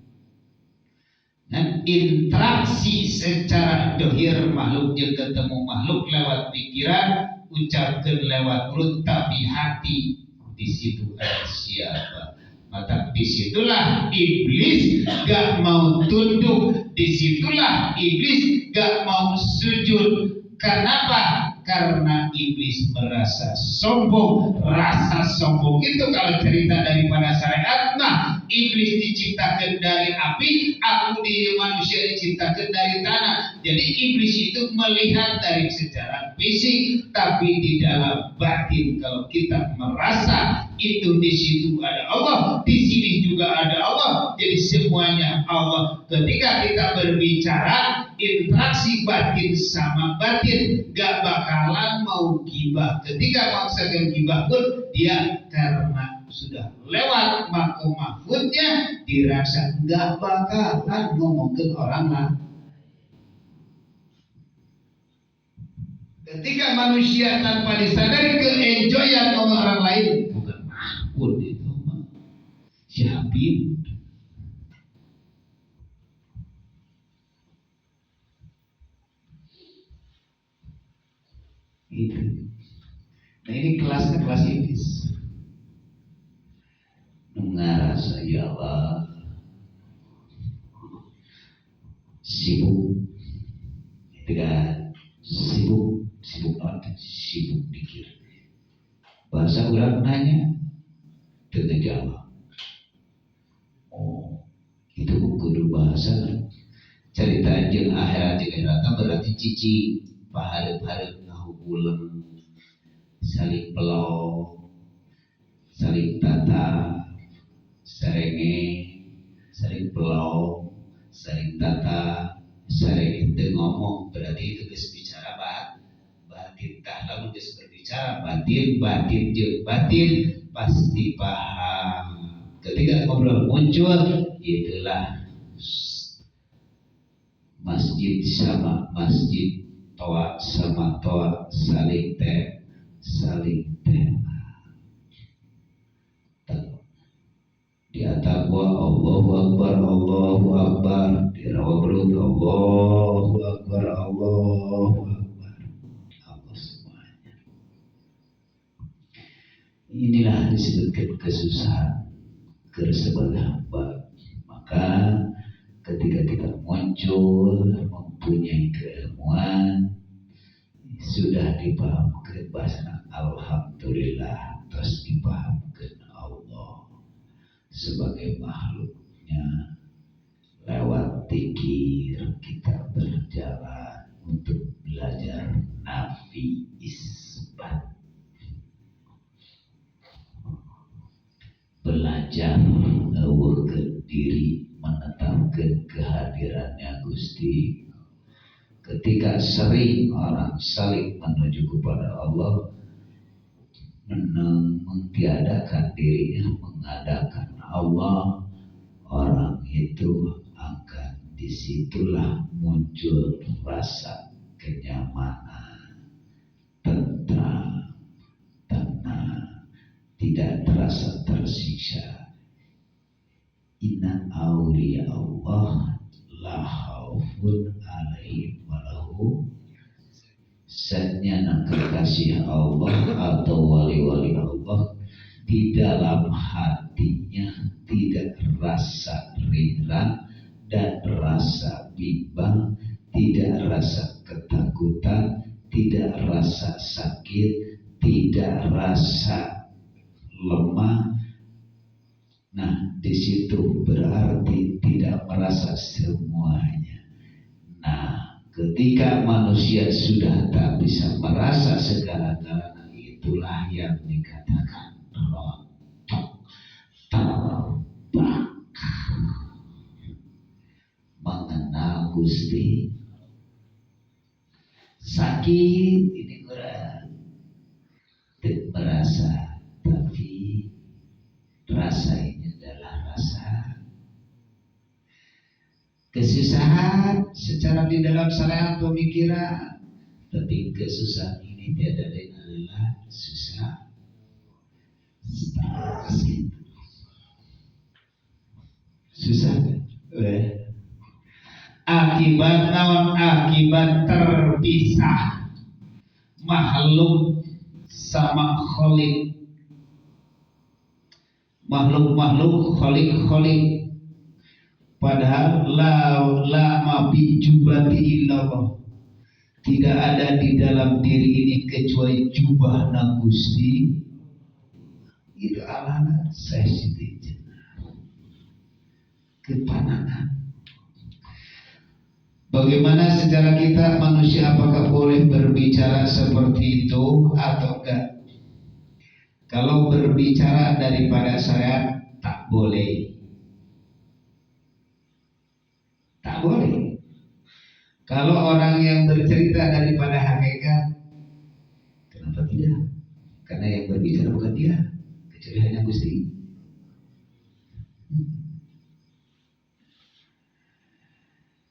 Dan interaksi secara dohir makhluk yang ketemu makhluk lewat pikiran, ucapkan lewat mulut, tapi hati di situ ada siapa? Maka disitulah iblis gak mau tunduk, disitulah iblis gak mau sujud. Kenapa? Karena iblis merasa sombong. Rasa sombong itu kalau cerita daripada syariat, nah iblis diciptakan dari api, aku di manusia diciptakan dari tanah. Jadi iblis itu melihat dari secara fisik, tapi di dalam batin kalau kita merasa itu di situ ada Allah, di sini juga ada Allah, jadi semuanya Allah. Ketika kita berbicara, interaksi batin sama batin, gak bakalan mau gibah. Ketika maksakan gibah pun dia karena sudah lewat makom mahfudnya, dirasa gak bakalan ngomongin orang lain. Ketika manusia tanpa disadari ke-enjoyan ngomong orang lain, bukan mahfud itu mah. Si Habib itu. Nah ini kelasnya kelas iblis. Ngarasa ya Allah sibuk, gitu kan? Sibuk, sibuk non, sibuk mikir. Bahasa orang nanya, teu jawab. Oh, itu kudu bahasa. Cerita jeung akhirat jeung akhirat berarti cici pahareup-hareup ngahukuleng, saling pelok, saling tata, sarenge, saling pelok, saling tata, sarenge teu ngomong, berarti itu geus bicara batin. Tah lamun geus berbicara batin, batin jeung batin pasti paham. Ketika ngobrol muncul, itulah masjid sama masjid, toa sama toa, saling saling tema. Di atas gua Allahu Akbar, Allahu Akbar, di rawa belut Allahu Akbar, Allahu Akbar, Allah semuanya. Inilah disebutkan kesusahan sebagai hamba. Maka ketika kita muncul mempunyai keilmuan, sudah dipahamkan bahasa alhamdulillah, terus dipahamkan Allah sebagai makhluknya. Lewat dzikir kita berjalan untuk belajar nafi isbat, belajar ngeuweuhkeun diri, menetapkan kehadirannya Gusti. Ketika sering orang saling menuju kepada Allah, mentiadakan dirinya, mengadakan Allah, orang itu akan disitulah muncul rasa kenyamanan, tentram, tenang, tidak terasa tersiksa. Inna awliya Allah la khaufun alaihim walahum. Sanyana kekasih Allah atau wali-wali Allah, di dalam hatinya tidak rasa ringrang dan rasa bimbang, tidak rasa ketakutan, tidak rasa sakit, tidak rasa lemah. Nah, di situ berarti tidak merasa semuanya. Nah, ketika manusia sudah tak bisa merasa segala-galanya, itulah yang dikatakan rontok, terbakar. Mengenal Gusti. Sakit ini kurang tidak merasa, tapi rasa ini adalah rasa kesusahan secara di dalam syariat pemikiran, tapi kesusahan ini tiada lain adalah susah stres gitu. Susah kan? Akibat naon? Akibat terpisah makhluk sama khalik. Makhluk-makhluk khalik-khalik. Padahal la ma bi jubati illallah. Tidak ada di dalam diri ini kecuali jubah na Gusti. Itu alana saya kepanangan. Bagaimana secara kita manusia, apakah boleh berbicara seperti itu atau enggak? Kalau berbicara daripada syariat tak boleh. Tak boleh. Kalau orang yang bercerita daripada hakikat, kenapa tidak? Karena yang berbicara bukan dia, kecuali hanya Gusti.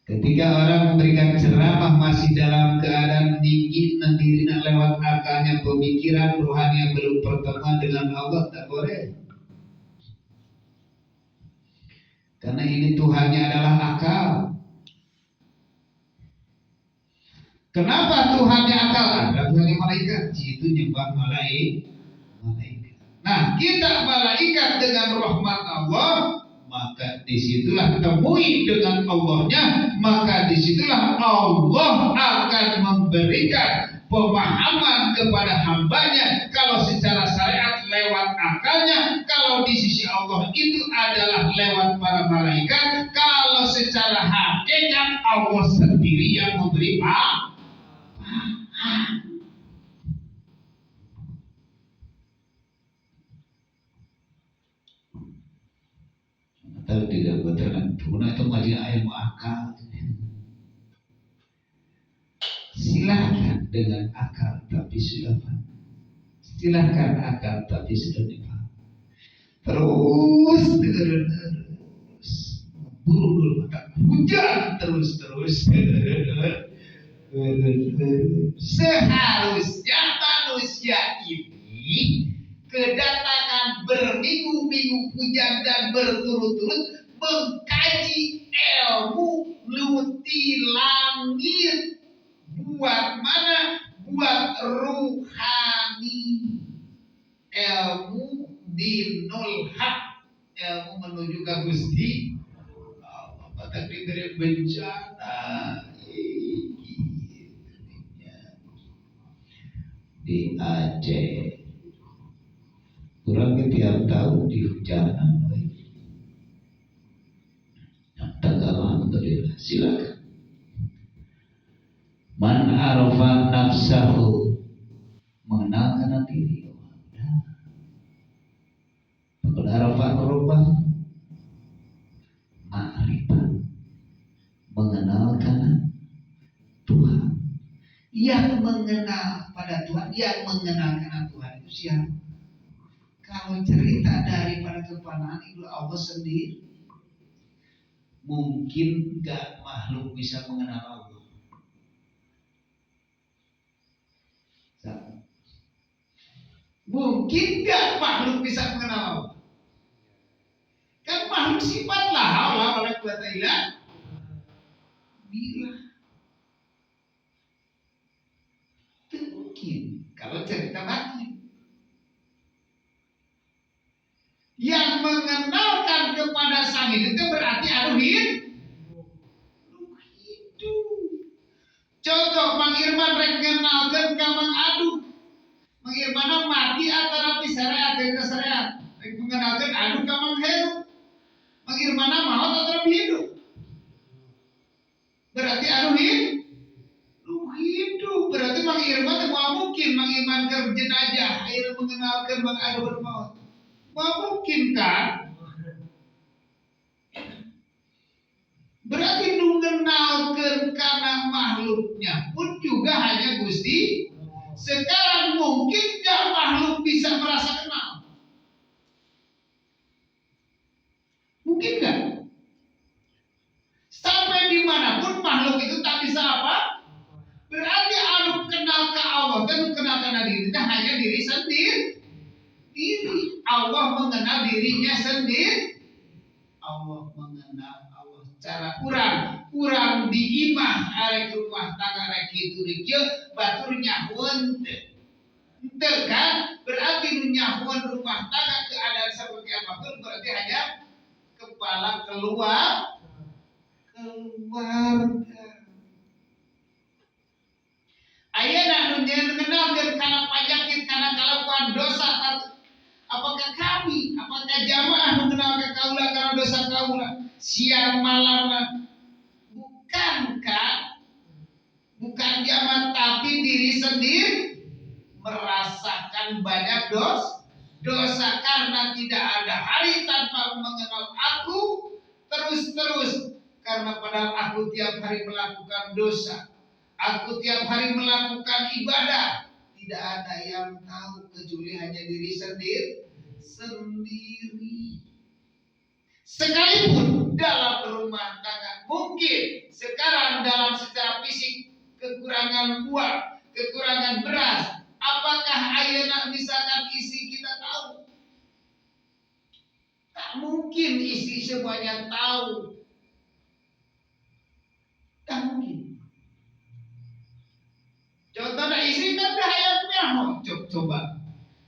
Ketika orang memberikan ceramah masih dalam keadaan dingin diri lewat akalnya, pemikiran rohani belum pertemuan dengan Allah, tak boleh. Karena ini Tuhannya adalah akal. Kenapa Tuhannya akal? Ada Tuhannya malaikat. Itu nyembah malaikat. Nah, kita malaikat dengan rahmat Allah, maka disitulah temui dengan Allahnya, maka disitulah Allah akan memberikan pemahaman kepada hambanya. Kalau secara syariat lewat akalnya, kalau di sisi Allah itu adalah lewat para malaikat, kalau secara hakikat Allah sendiri yang memberi paham. Atau tidak betul guna itu ngaji ilmu akal. Silahkan dengan akal tapi sudah paham. Silahkan akal tapi sudah dipaham. Terus terus buru dulu mata hujan terus terus. Seharusnya manusia ini kedatangan berminggu-minggu hujan dan berturut-turut mengkaji ilmu luti langit. Buat mana? Buat ruhani. Ilmu dinul haq, ilmu menuju ke Gusti Allah. Maka diberi bencana di Aceh. Kurang tiap tahun di hujanan. Alhamdulillah, silakan. Man arafa nafsahu, mengenal karena diri. Man arafa rabbah, ma'rifat, mengenal karena Tuhan. Yang mengenal pada Tuhan, yang mengenal karena Tuhan itu siapa? Kalau cerita daripada kepanaan itu Allah sendiri. Mungkin gak makhluk bisa mengenal Allah. Mungkin gak makhluk bisa mengenal Allah. Kan makhluk sifat lah, haula wala quwata illa billah. Mungkin kalau cerita batin. Yang mengenalkan kepada sang hidup itu berarti aduh hidup. Contoh Mang Irman rek ngenalkeun ka Mang Adu. Mang Irman mati atau syariat ke syariat. Rek mengenalkeun adu ka Mang Heru. Mang Irman maot atau hidup. Berarti adu hidup. Berarti Mang Irman teu moal mungkin Mang Irman keur jenazah ayeuna mengenalkeun Mang Adu maot. Mungkin kan? Berarti nu ngenalkeun kana makhluknya pun juga hanya Gusti. Sekarang mungkin gak makhluk bisa merasa kenal? Mungkin gak? Sampai dimanapun makhluk itu tak bisa apa? Berarti anu kenal ke Allah dan kenal karena diri itu hanya diri sendiri. Diri Allah mengenal dirinya sendiri. Allah mengenal Allah cara kurang. Urang di imah arek rumah tangga rek kitu rek kieu batur nyahoeun teu. Henteu kan? Berarti nu nyahoeun rumah tangga keadaan seperti apapun berarti hanya kepala keluarga. Ayeuna nu ngenalkeun kana panyakit kana kalakuan dosa, apakah kami, apakah jamaah nu kenal ka kaula kana dosa kaula siang malam? Bukan kan? Bukan jamaah tapi diri sendiri merasakan banyak dosa karena tidak ada hari tanpa mengenal aku terus-terus, karena padahal aku tiap hari melakukan dosa, aku tiap hari melakukan ibadah, tidak ada yang tahu kecuali hanya diri sendiri. Sekalipun dalam rumah tangga mungkin sekarang dalam secara fisik kekurangan uang, kekurangan beras, apakah ayeuna misalkan isi kita tahu? Tak mungkin isi semuanya tahu. Tak mungkin. Contohnya istri kan hayang nyaho, coba.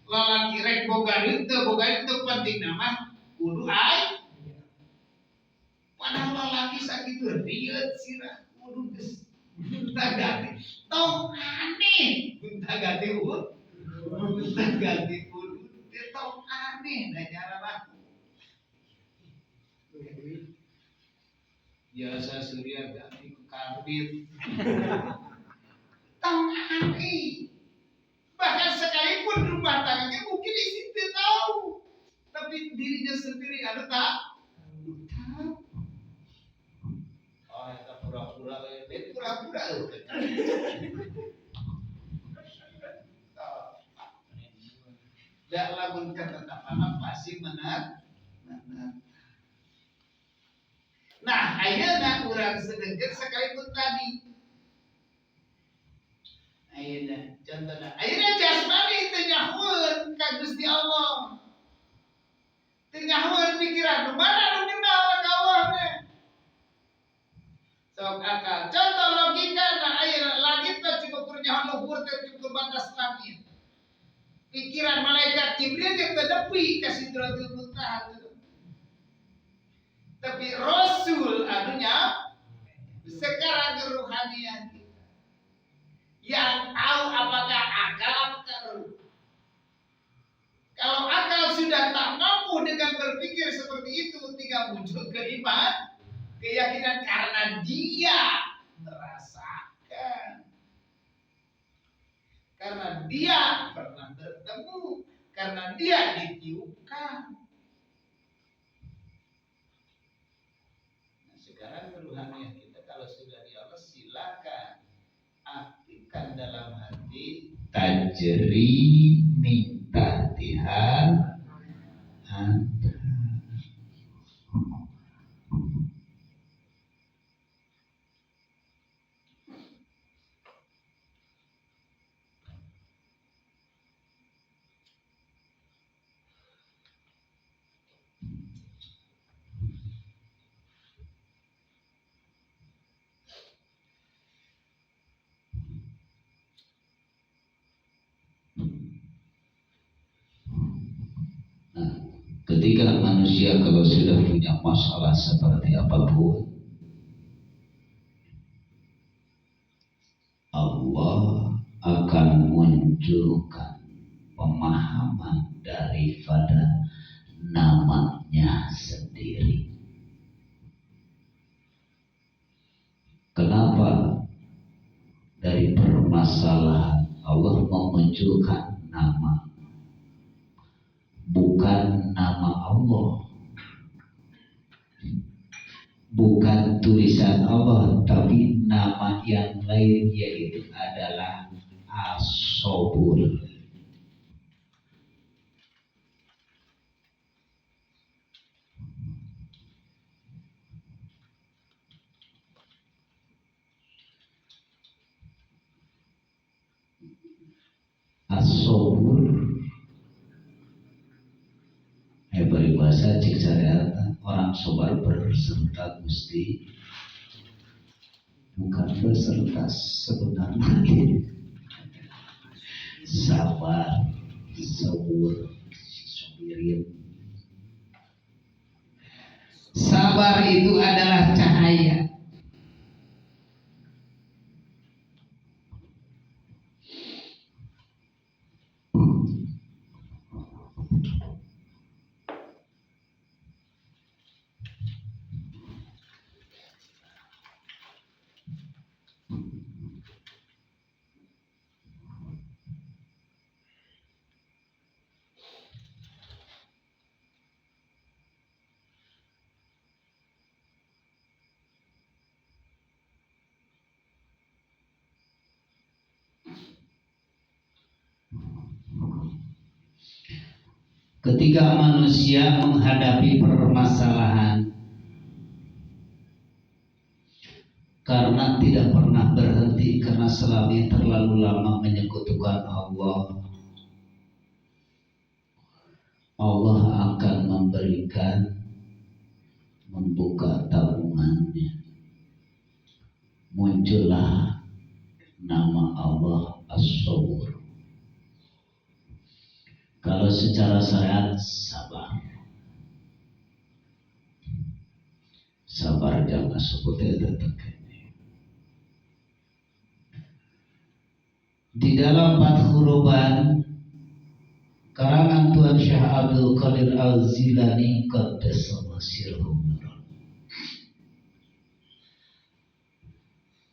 Lalaki rek boga duit teu boga duit teu penting nama kudu ai. Padahal lalaki sakitu rieut sirah kudu geus gonta ganti. Tong aneh gonta ganti udud. Gonta ganti udud teh tong aneh da nyarana. Biasa surya ganti ku karbit. Tong aneh. Bahkan sekalipun rumah tangganya mungkin istri tidak tahu, tapi dirinya sendiri ada tak tahu. Oh, itu pura-pura, itu pura-pura. Dan lamun ketetapan pasti menang. Nah, ayeuna urang sedengkeun sekalipun tadi. Ayeuna contohna, ayeuna jasmani teu nyahoeun ka Gusti Allah. Teu nyahoeun pikiran, nu mana nu kenal ka Allah teh? Sok akal. Contoh logika, nah ayeuna langit teh cukup nyaho luhur teh cukup batas langit. Pikiran malaikat Jibril teh teu nepi ka Sidratul Muntaha. Tapi Rasul anunya sekarang keruhanian kita. Yang tahu apakah akal apakah ruh. Kalau akal sudah tak mampu dengan berpikir seperti itu, tinggal muncul keiman, keyakinan karena dia merasakan. Karena dia pernah bertemu, karena dia ditiupkan. Nah, sekarang keruhanian kita kalau sudah di Allah, silakan aktifkan dalam hati tajri min tahtihal anhar. Ketika manusia kalau sudah punya masalah seperti apapun, Allah akan munculkan pemahaman daripada namanya sendiri. Kenapa dari permasalahan Allah memunculkan nama? Bukan nama Allah, bukan tulisan Allah, tapi nama yang lain, yaitu adalah As-Sabur. As-Sabur peribahasa cik syariat, orang sobar berserta Gusti Bukan beserta sebenarnya. Sabar, sabur, sobirin. Sabar itu adalah cahaya. Ketika manusia menghadapi permasalahan karena tidak pernah berhenti, karena selama ini terlalu lama menyekutukan Allah, Allah akan memberikan, membuka tabungannya. Muncullah nama Allah As-Sabur. Kalau secara syariat sabar, sabar jangan sebut tetap. Di dalam Fathur Rabbani karangan Tuhan Syekh Abdul Qadir Al-Zilani qaddasallahu sirruhu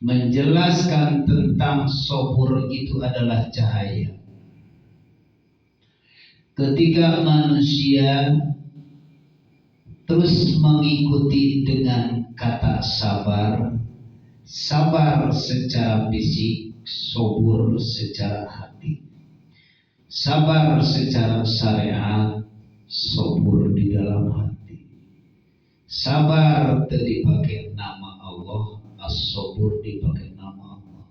menjelaskan tentang sobur itu adalah cahaya. Ketika manusia terus mengikuti dengan kata sabar, sabar secara fisik, sobur secara hati, sabar secara syariat, sobur di dalam hati. Sabar dipakai nama Allah, as-sobur dipakai nama Allah.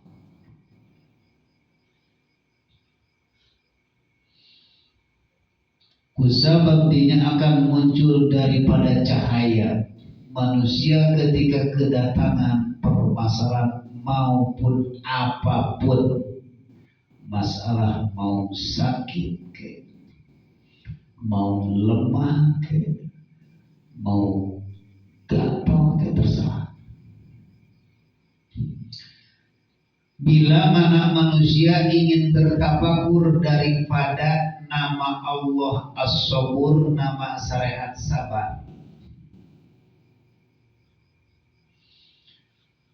Kusabab dinya akan muncul daripada cahaya manusia ketika kedatangan permasalahan maupun apapun masalah, mau sakit ke, mau lemah ke, mau gatal ke, terserah. Bila mana manusia ingin bertafakur daripada nama Allah As-Sabur, nama syariat sabar,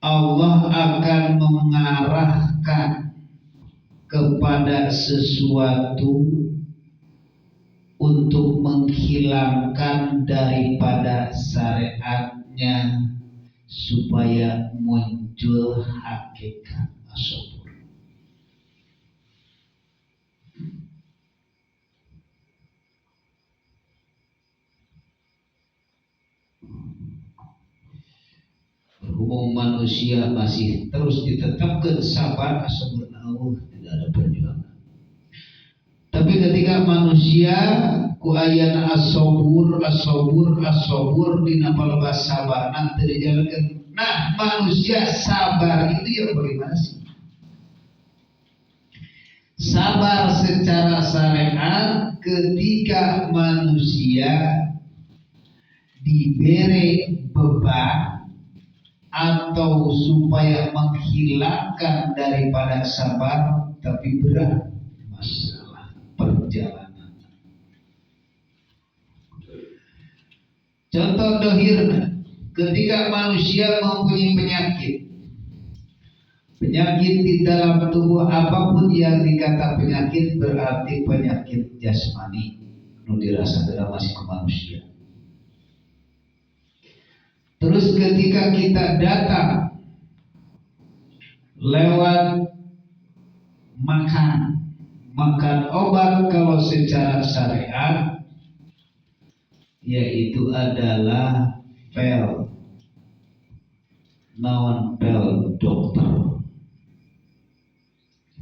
Allah akan mengarahkan kepada sesuatu untuk menghilangkan daripada syariatnya supaya muncul hakikat As-Sabur. Berhubung manusia masih terus ditetapkan sabar, as-sabur, tidak ada perjuangan. Tapi ketika manusia ku ayana as-sabur, as-sabur, as-sabur dina palebah sabar nanti dijalankan. Nah, manusia sabar itu yang bagaimana sih? Sabar secara syariat ketika manusia diberi beban atau supaya menghilangkan daripada sabar, tapi berat masalah perjalanan. Contoh dohirna, ketika manusia mempunyai penyakit, penyakit di dalam tubuh apapun yang dikata penyakit berarti penyakit jasmani, nu dirasa dalam masih ke manusia. Terus ketika kita datang lewat makan, makan obat kalau secara syariat yaitu adalah pel, naon pel dokter,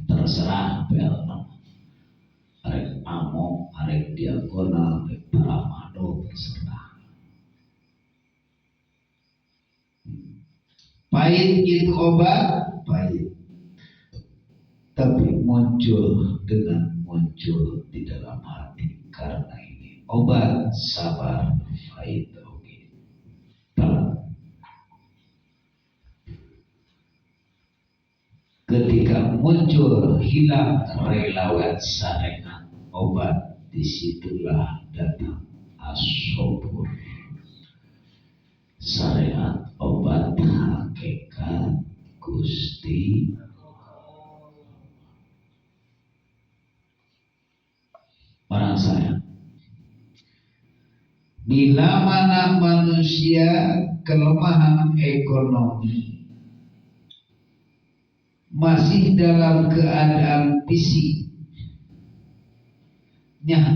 terserah pel, arek amok, arek diagonal, arek tramadol, terserah. Pahit itu obat pahit, tapi muncul dengan muncul di dalam hati. Karena ini obat sabar pahit oke. Ketika muncul hilang relawat syariat obat, disitulah datang as-sabur. Syariat obat hakikat Gusti. Barang saya, bila mana manusia kelemahan ekonomi masih dalam keadaan fisiknya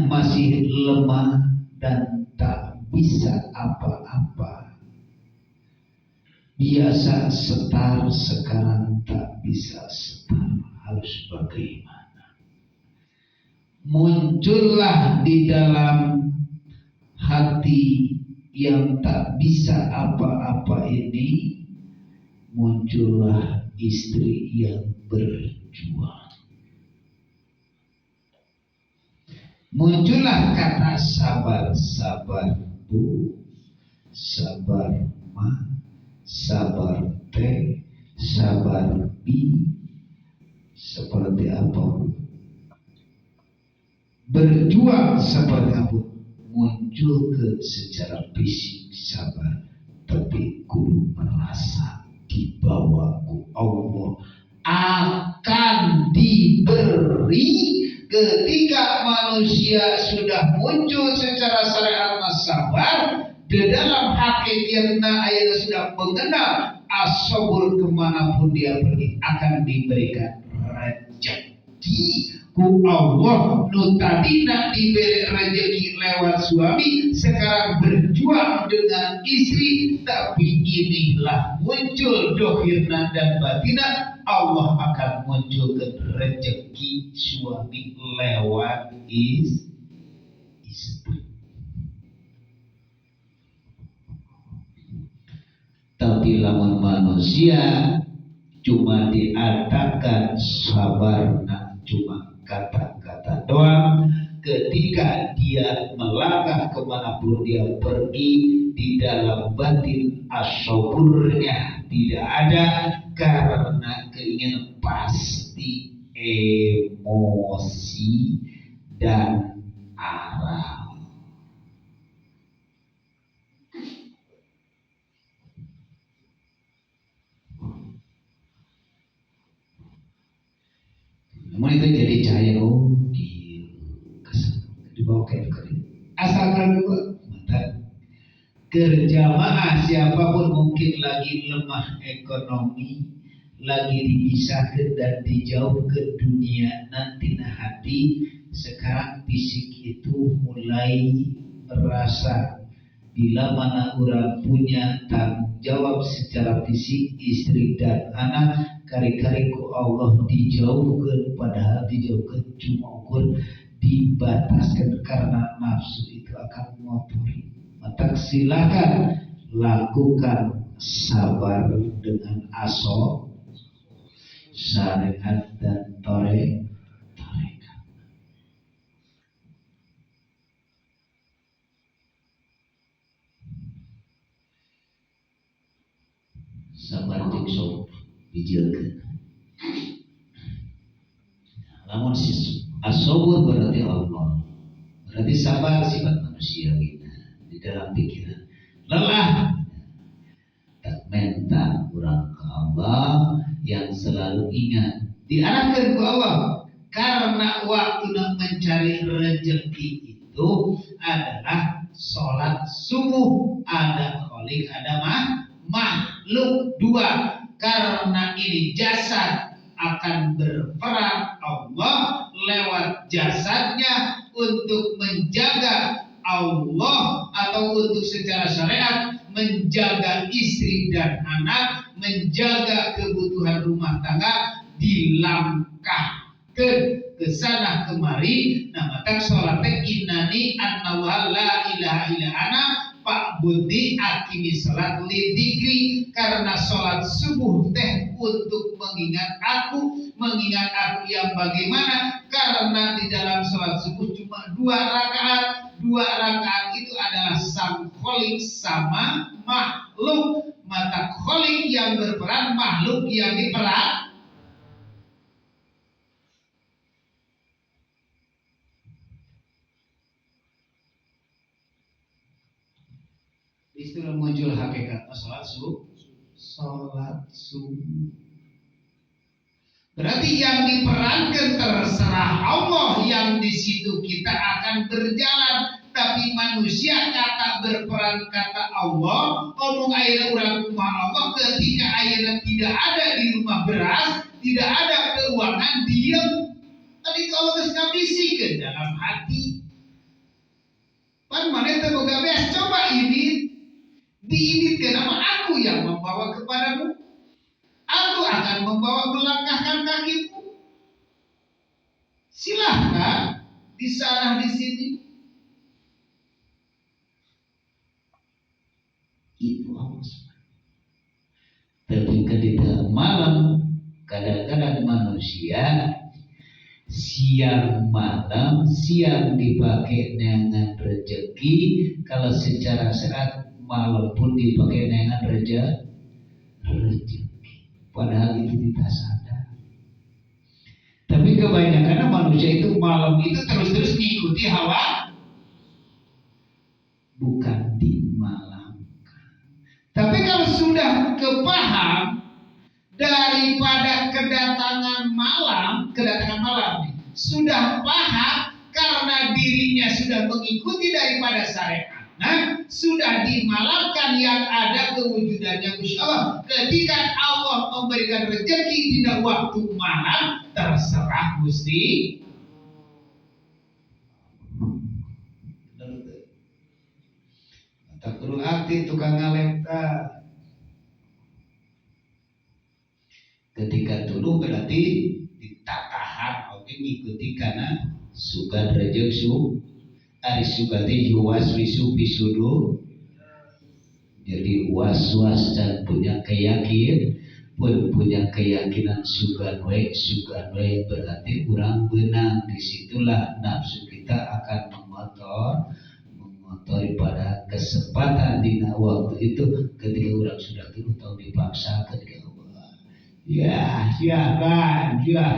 masih lemah dan tak bisa apa-apa, biasa setar sekarang tak bisa setar, harus bagaimana? Muncullah di dalam hati yang tak bisa apa-apa ini, muncullah istri yang berjuang. Muncullah kata sabar, sabar bu, sabar ma, sabar teh, sabar bi, seperti apa? Berjuang seperti apa? Muncul ke secara fisik sabar, tapi ku merasa dibawa ku Allah akan diberi. Ketika manusia sudah muncul secara syariat sabar, di dalam hakikatnya ayat sudah mengenal as-sabur, kemanapun dia pergi akan diberikan rezeki ku Allah. Nu tadina diberi rezeki lewat suami, sekarang berjuang dengan istri, tapi inilah muncul dohirna dan batina, Allah akan munculkan rezeki suami lewat istri. Tapi lamun manusia cuma diatakan sabar, nah cuma kata-kata doang. Ketika dia melangkah kemanapun dia pergi, di dalam batin as-saburnya tidak ada, karena keinginan pasti emosi dan arah. Namun itu jadi cahaya, oh gila, dibawa kayak kering. Asalkan dua mata kerjamaah siapapun mungkin lagi lemah ekonomi, lagi dipisahkan dan dijauhkan dunia, nanti nah hati sekarang fisik itu mulai merasa bila mana orang punya tanggung jawab secara fisik istri dan anak, kari-kari ku Allah dijauhkan, padahal dijauhkan cuma ukur dibataskan karena nafsu itu akan mengotori. Maka silakan lakukan sabar dengan aso syariat dan tarekat. Sabar jeung sok dijieulkeun. Lamun as-sabur berarti Allah, berarti sabar sifat manusiawi di dalam pikiran. Lelah tak minta kurang ke Allah yang selalu ingat diarahkan ke Allah, karena waktu nak mencari rezeki itu adalah sholat subuh, ada khalik, ada makhluk dua. Karena ini jasad akan berperan Allah lewat jasadnya untuk menjaga Allah atau untuk secara syariat menjaga istri dan anak, menjaga kebutuhan rumah tangga, dilangkahkan ke sana kemari. Nah, maka sholatnya innani annallaha la ilaha illa ana, Pak Fa'budni aqimi salat lidzikri, karena salat subuh teh untuk mengingat aku yang bagaimana? Karena di dalam salat subuh cuma 2 rakaat. 2 rakaat itu adalah sang kholik sama makhluk. Mata kholik yang berperan, makhluk yang diperan. Istilah muncul hakikat sholat subuh. Sholat subuh. Berarti yang diperankan terserah Allah, yang di situ kita akan berjalan. Tapi manusia kata berperan kata Allah, omong air urang rumah Allah, ketika airnya tidak ada di rumah beras, tidak ada keuangan, diam. Tadi kalau geus ngabisikeun dalam hati. Pan maneh teh boga beas, coba ini diinitkan sama aku yang membawa kepadamu. Aku akan membawa melangkahkan kakimu. Silahkan di sana di sini. Itu Allah. Tapi ketika malam, kadang-kadang manusia siang malam, siang dipakai dengan rezeki, kalau secara sehat malam pun dipakai dengan rezeki. Padahal itu tidak sadar. Tapi kebanyakan manusia itu malam itu terus-terus mengikuti hawa, bukan di malam. Tapi kalau sudah kepaham daripada kedatangan malam nih, sudah paham karena dirinya sudah mengikuti daripada syariat. Nah, sudah dimalamkan yang ada kewujudannya Gusti Allah. Ketika Allah memberikan rezeki di waktu malam, terserah Gusti. Tak perlu aktif tukang ngalem. Ketika dulu berarti ditatahan, oke, ngikuti karena suka rezeki ari sugati yuwaswisu bisudu. Jadi was-was dan punya keyakinan, pun punya keyakinan sugan we berarti kurang benang. Disitulah nafsu kita akan mengotori pada kesempatan di waktu itu ketika orang sudah turun atau dipaksa ketika Allah ya silakan ya.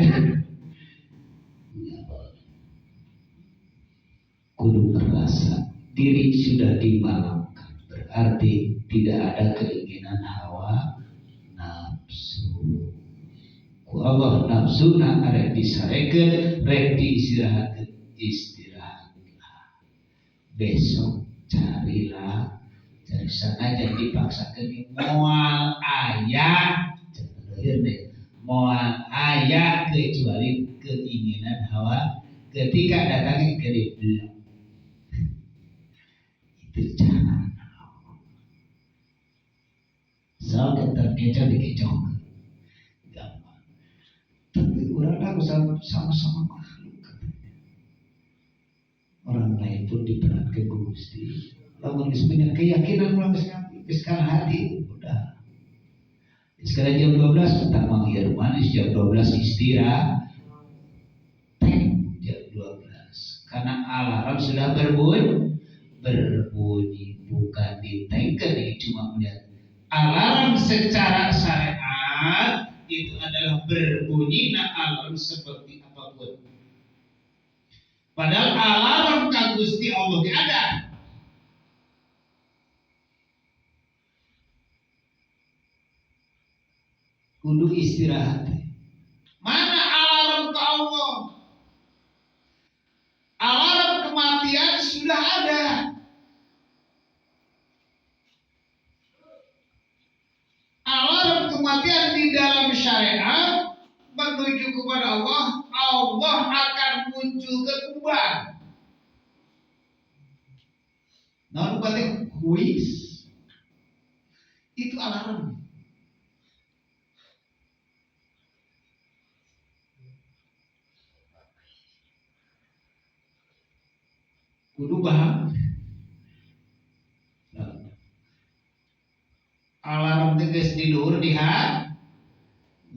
Kudu merasa diri sudah dimalamkan, berarti tidak ada keinginan hawa nafsu. Ku Allah nafsuna arek disarekeun, rek diistirahatkeun, istirahatlah. Besok carilah, cari sana jangan dipaksakeun moal aya, moal aya kecuali keinginan hawa ketika datangnya ke belakang. Itu cara so terkecoh dikecoh gampang. Tapi orang aku sama-sama makhluk katanya. Orang lain pun diperankan ku Gusti. Lamun geus punya keyakinan urang geus geus kana hati udah. Sekarang jam 12 tentang Mang Irman, jam 12 istirahat. Jam 12 karena alarm sudah berbunyi, bukan ditengker, ini cuma melihat alarm secara syariat itu adalah berbunyi. Nah alarm seperti apapun, padahal alarm ka Gusti Allah ada. Kudu istirahat. Mana alarm ke Allah? Alarm kematian sudah ada. Alarm kematian di dalam syariat menuju kepada Allah, Allah akan muncul ke kubah. Nah, berarti kuis itu alarm. Kudu paham. Geus di luhur diha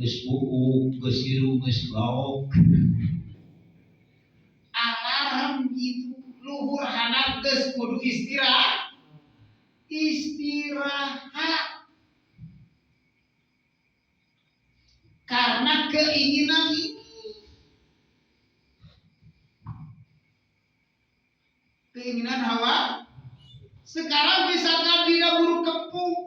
geus buuk, geus hirup, geus laok. Alarm itu luhur handap geus kudu istirahat. Istirahat. Karena keinginan ini. Keinginan hawa. Sekarang misalkan dina buru kepung.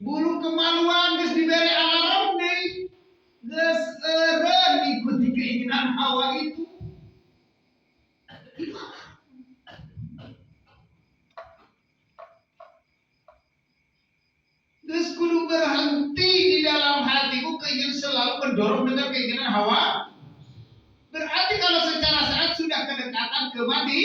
Bulu kemaluan geus dibere alarm deui. Geus eureun ikuti keinginan hawa itu. Geus kudu berhenti di dalam hatiku keinginan selalu mendorong dengan keinginan hawa. Berarti kalau secara saat sudah kedekatan ke mati.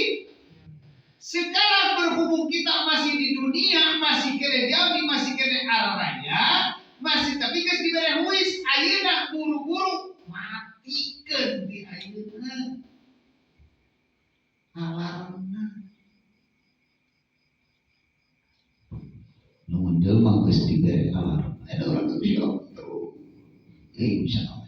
Sekarang berhubung kita masih di dunia, masih kene jami, masih kene araya, masih tapi geus dibere huis, ayeuna buru-buru matikeun di ayeuna. Alarmna. Nuhun jelema geus dibere alarm. Ada orang geus terus. Insyaallah.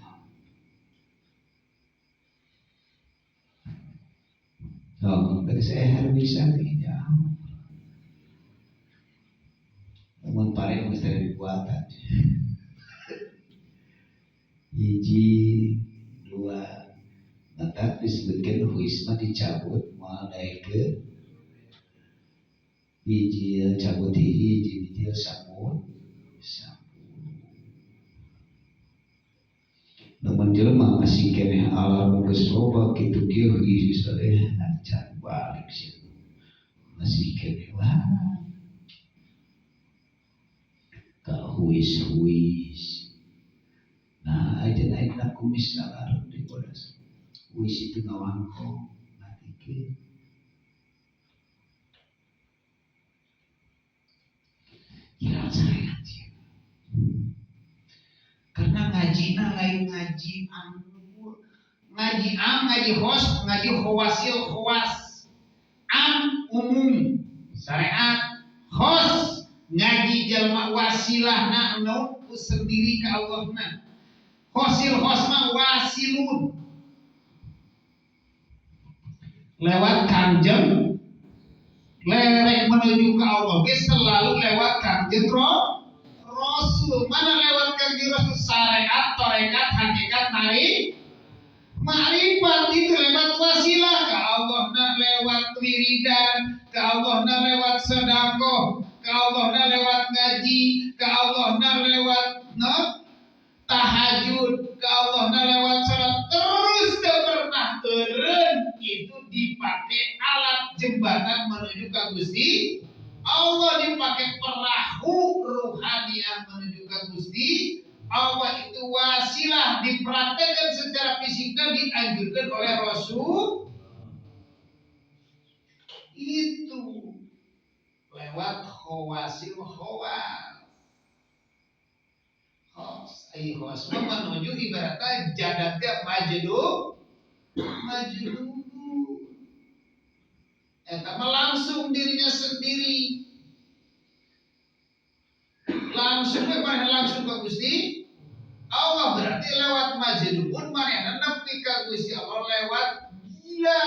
Oh, dari saya bisa nih ya. Namun pare mesti dibuatan. Hiji, dua, maka disebutkan huis mah dicabut moal daekeun. Bijil cabut hiji, hiji bijil sabun, sabun. Namun jelema masih keneh alarm geus loba kitu kieu hiji sadaya can balik sih. Masih keneh wah. Ka huis-huis. Nah, aja naik na kumis alarm di bodas. Huis itu ngawangkong matikeun. Ya saya ngaji. Karena ngajina lain ngaji am, ngaji am, ngaji khos, ngaji khawasil khawas. Am umum syariat, khos ngaji jalma wasilahna nu sendiri ka Allahna. Khosil khos mah wasilun. Lewat kanjeng lerek menuju ke Allah, dia selalu lewat kanjeng Rasul. Mana lewat kanjeng Rasul? Syariat, tarekat, hakikat, mari ma'rifat itu lewat wasilah ke Allah, na lewat wiridan, ke Allah na lewat sedekah, ke Allah na lewat ngaji, ke Allah na lewat no tahajud, ke Allah na lewat sholat, terus tak pernah turun. Itu dipakai alat jembatan menuju ke Gusti Allah, dipakai perahu ruhaniah menuju ke Gusti Allah. Itu wasilah dipraktekkan secara fisiknya dianjurkan oleh Rasul. Itu lewat khawasil khawas. Khos, ai khos menuju ibaratnya jadatnya majdub, majdub. Eta mah langsung dirinya sendiri. Langsung ke mana? Langsung ke Gusti Allah. Berarti lewat majdubun manehna nepi ka Gusti Allah lewat gila.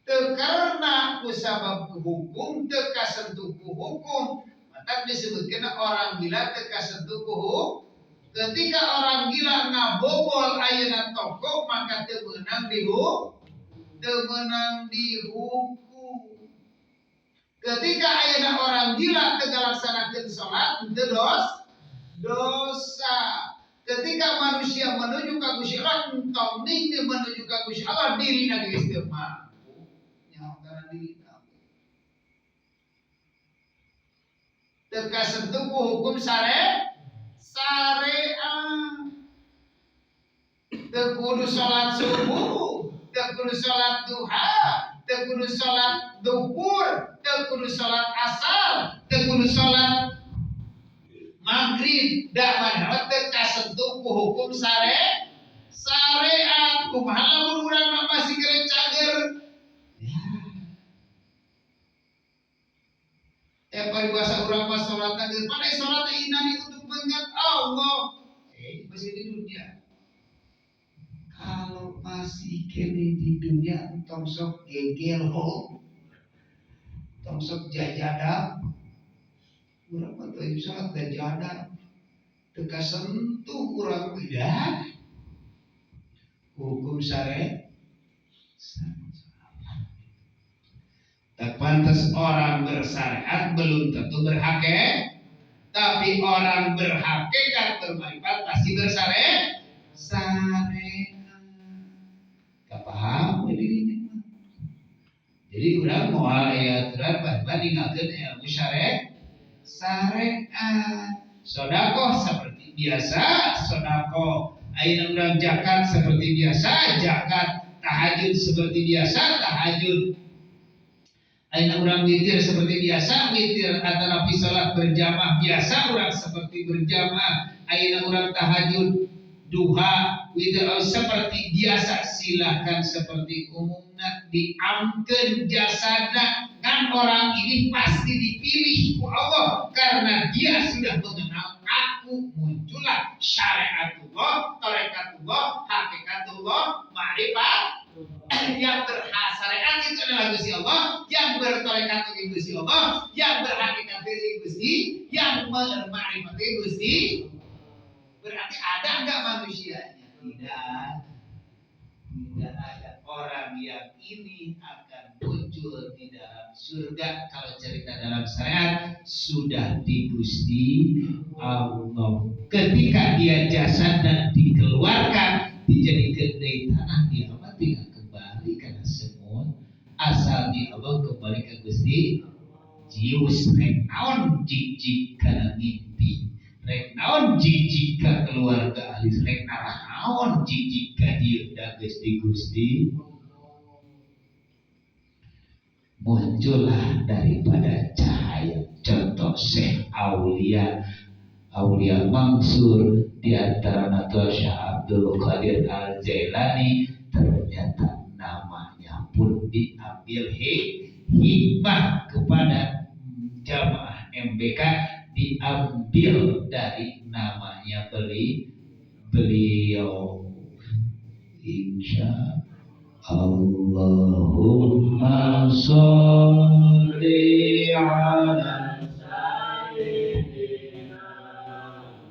Teu karena ku sabab hukum, teu kasentuh ku hukum. Maka disebutkan orang gila teu kasentuh ku hukum. Ketika orang gila ngabobol ayeuna toko maka teu meunang dihukum. Teu meunang dihukum. Ketika ayeuna orang gila teu ngalaksanakeun salat teu dosa. Ketika manusia menuju ka Gusti Allah entong ning menuju ka Gusti Allah dirina geus teu mampu. Nyaho kana dirina. Teu kasentuh ku hukum syariat. Teu kudu salat subuh, teu kudu salat duha, teu kudu salat duhur, teu kudu salat asar, teu kudu salat maghrib. Da manehna teu kasentuh ku hukum syariat. Kumaha lamun urang mah masih kena cager? Ya. Ya paribasa urang pas salat geus pada salat inani untuk mengingat Allah. Masih di dunia. Kalau masih kene di dunia tong sok gegel ho. Tong sok jajada. Urang mah teu salat jajada. Teu kasentuh urang tidak. Hukum syariat. Tak pantas orang bersyariat belum tentu berhakikat, tapi orang berhakikat bermarifat pasti bersyariat. Syariat. Tak paham dirinya. Jadi urang moal aya aturan bahwa ninggalkeun ilmu syariat. Syariat. Sodakoh seperti biasa, sodakoh. Ayeuna urang zakat seperti biasa, zakat. Tahajud seperti biasa, tahajud. Ayeuna urang witir seperti biasa, witir atau salat berjamaah biasa urang seperti berjamaah. Ayeuna urang tahajud, duha, witir seperti biasa, silahkan seperti umumna diamkeun jasadna. Kan orang ini pasti dipilih ku Allah karena dia sudah mengenal aku. Muncullah syariatullah, tarekatullah, hakikatullah, ma'rifat. Yang bersyariat itu adalah Gusti Allah, yang bertarekat itu Gusti Allah, yang berhakikat itu Gusti, yang bermakrifat itu Gusti. Berarti ada enggak manusianya? Tidak. Tidak ada. Orang yang ini akan muncul di dalam surga. Kalau cerita dalam syariat sudah di Gusti Allah. Ketika dia jasad dan dikeluarkan, dijadikan dari tanah, dia Allah tinggal kembali karena semua asal di Allah kembali ke Gusti. Jius rek naon jijik kana mimpi, rek naon jijik ka keluarga alis, rek naon jijik ka dieu da geus di Gusti. Muncullah daripada cahaya. Contoh Syekh Aulia, Aulia Mansur, di antara Natul Syekh Abdul Qadir Al-Jailani, ternyata namanya pun diambil hikmah kepada jamaah MBK, diambil dari namanya beliau. Insya Allahumma sholli ala sayyidina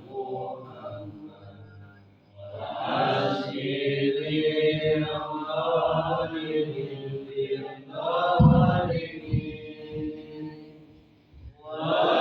Muhammad wa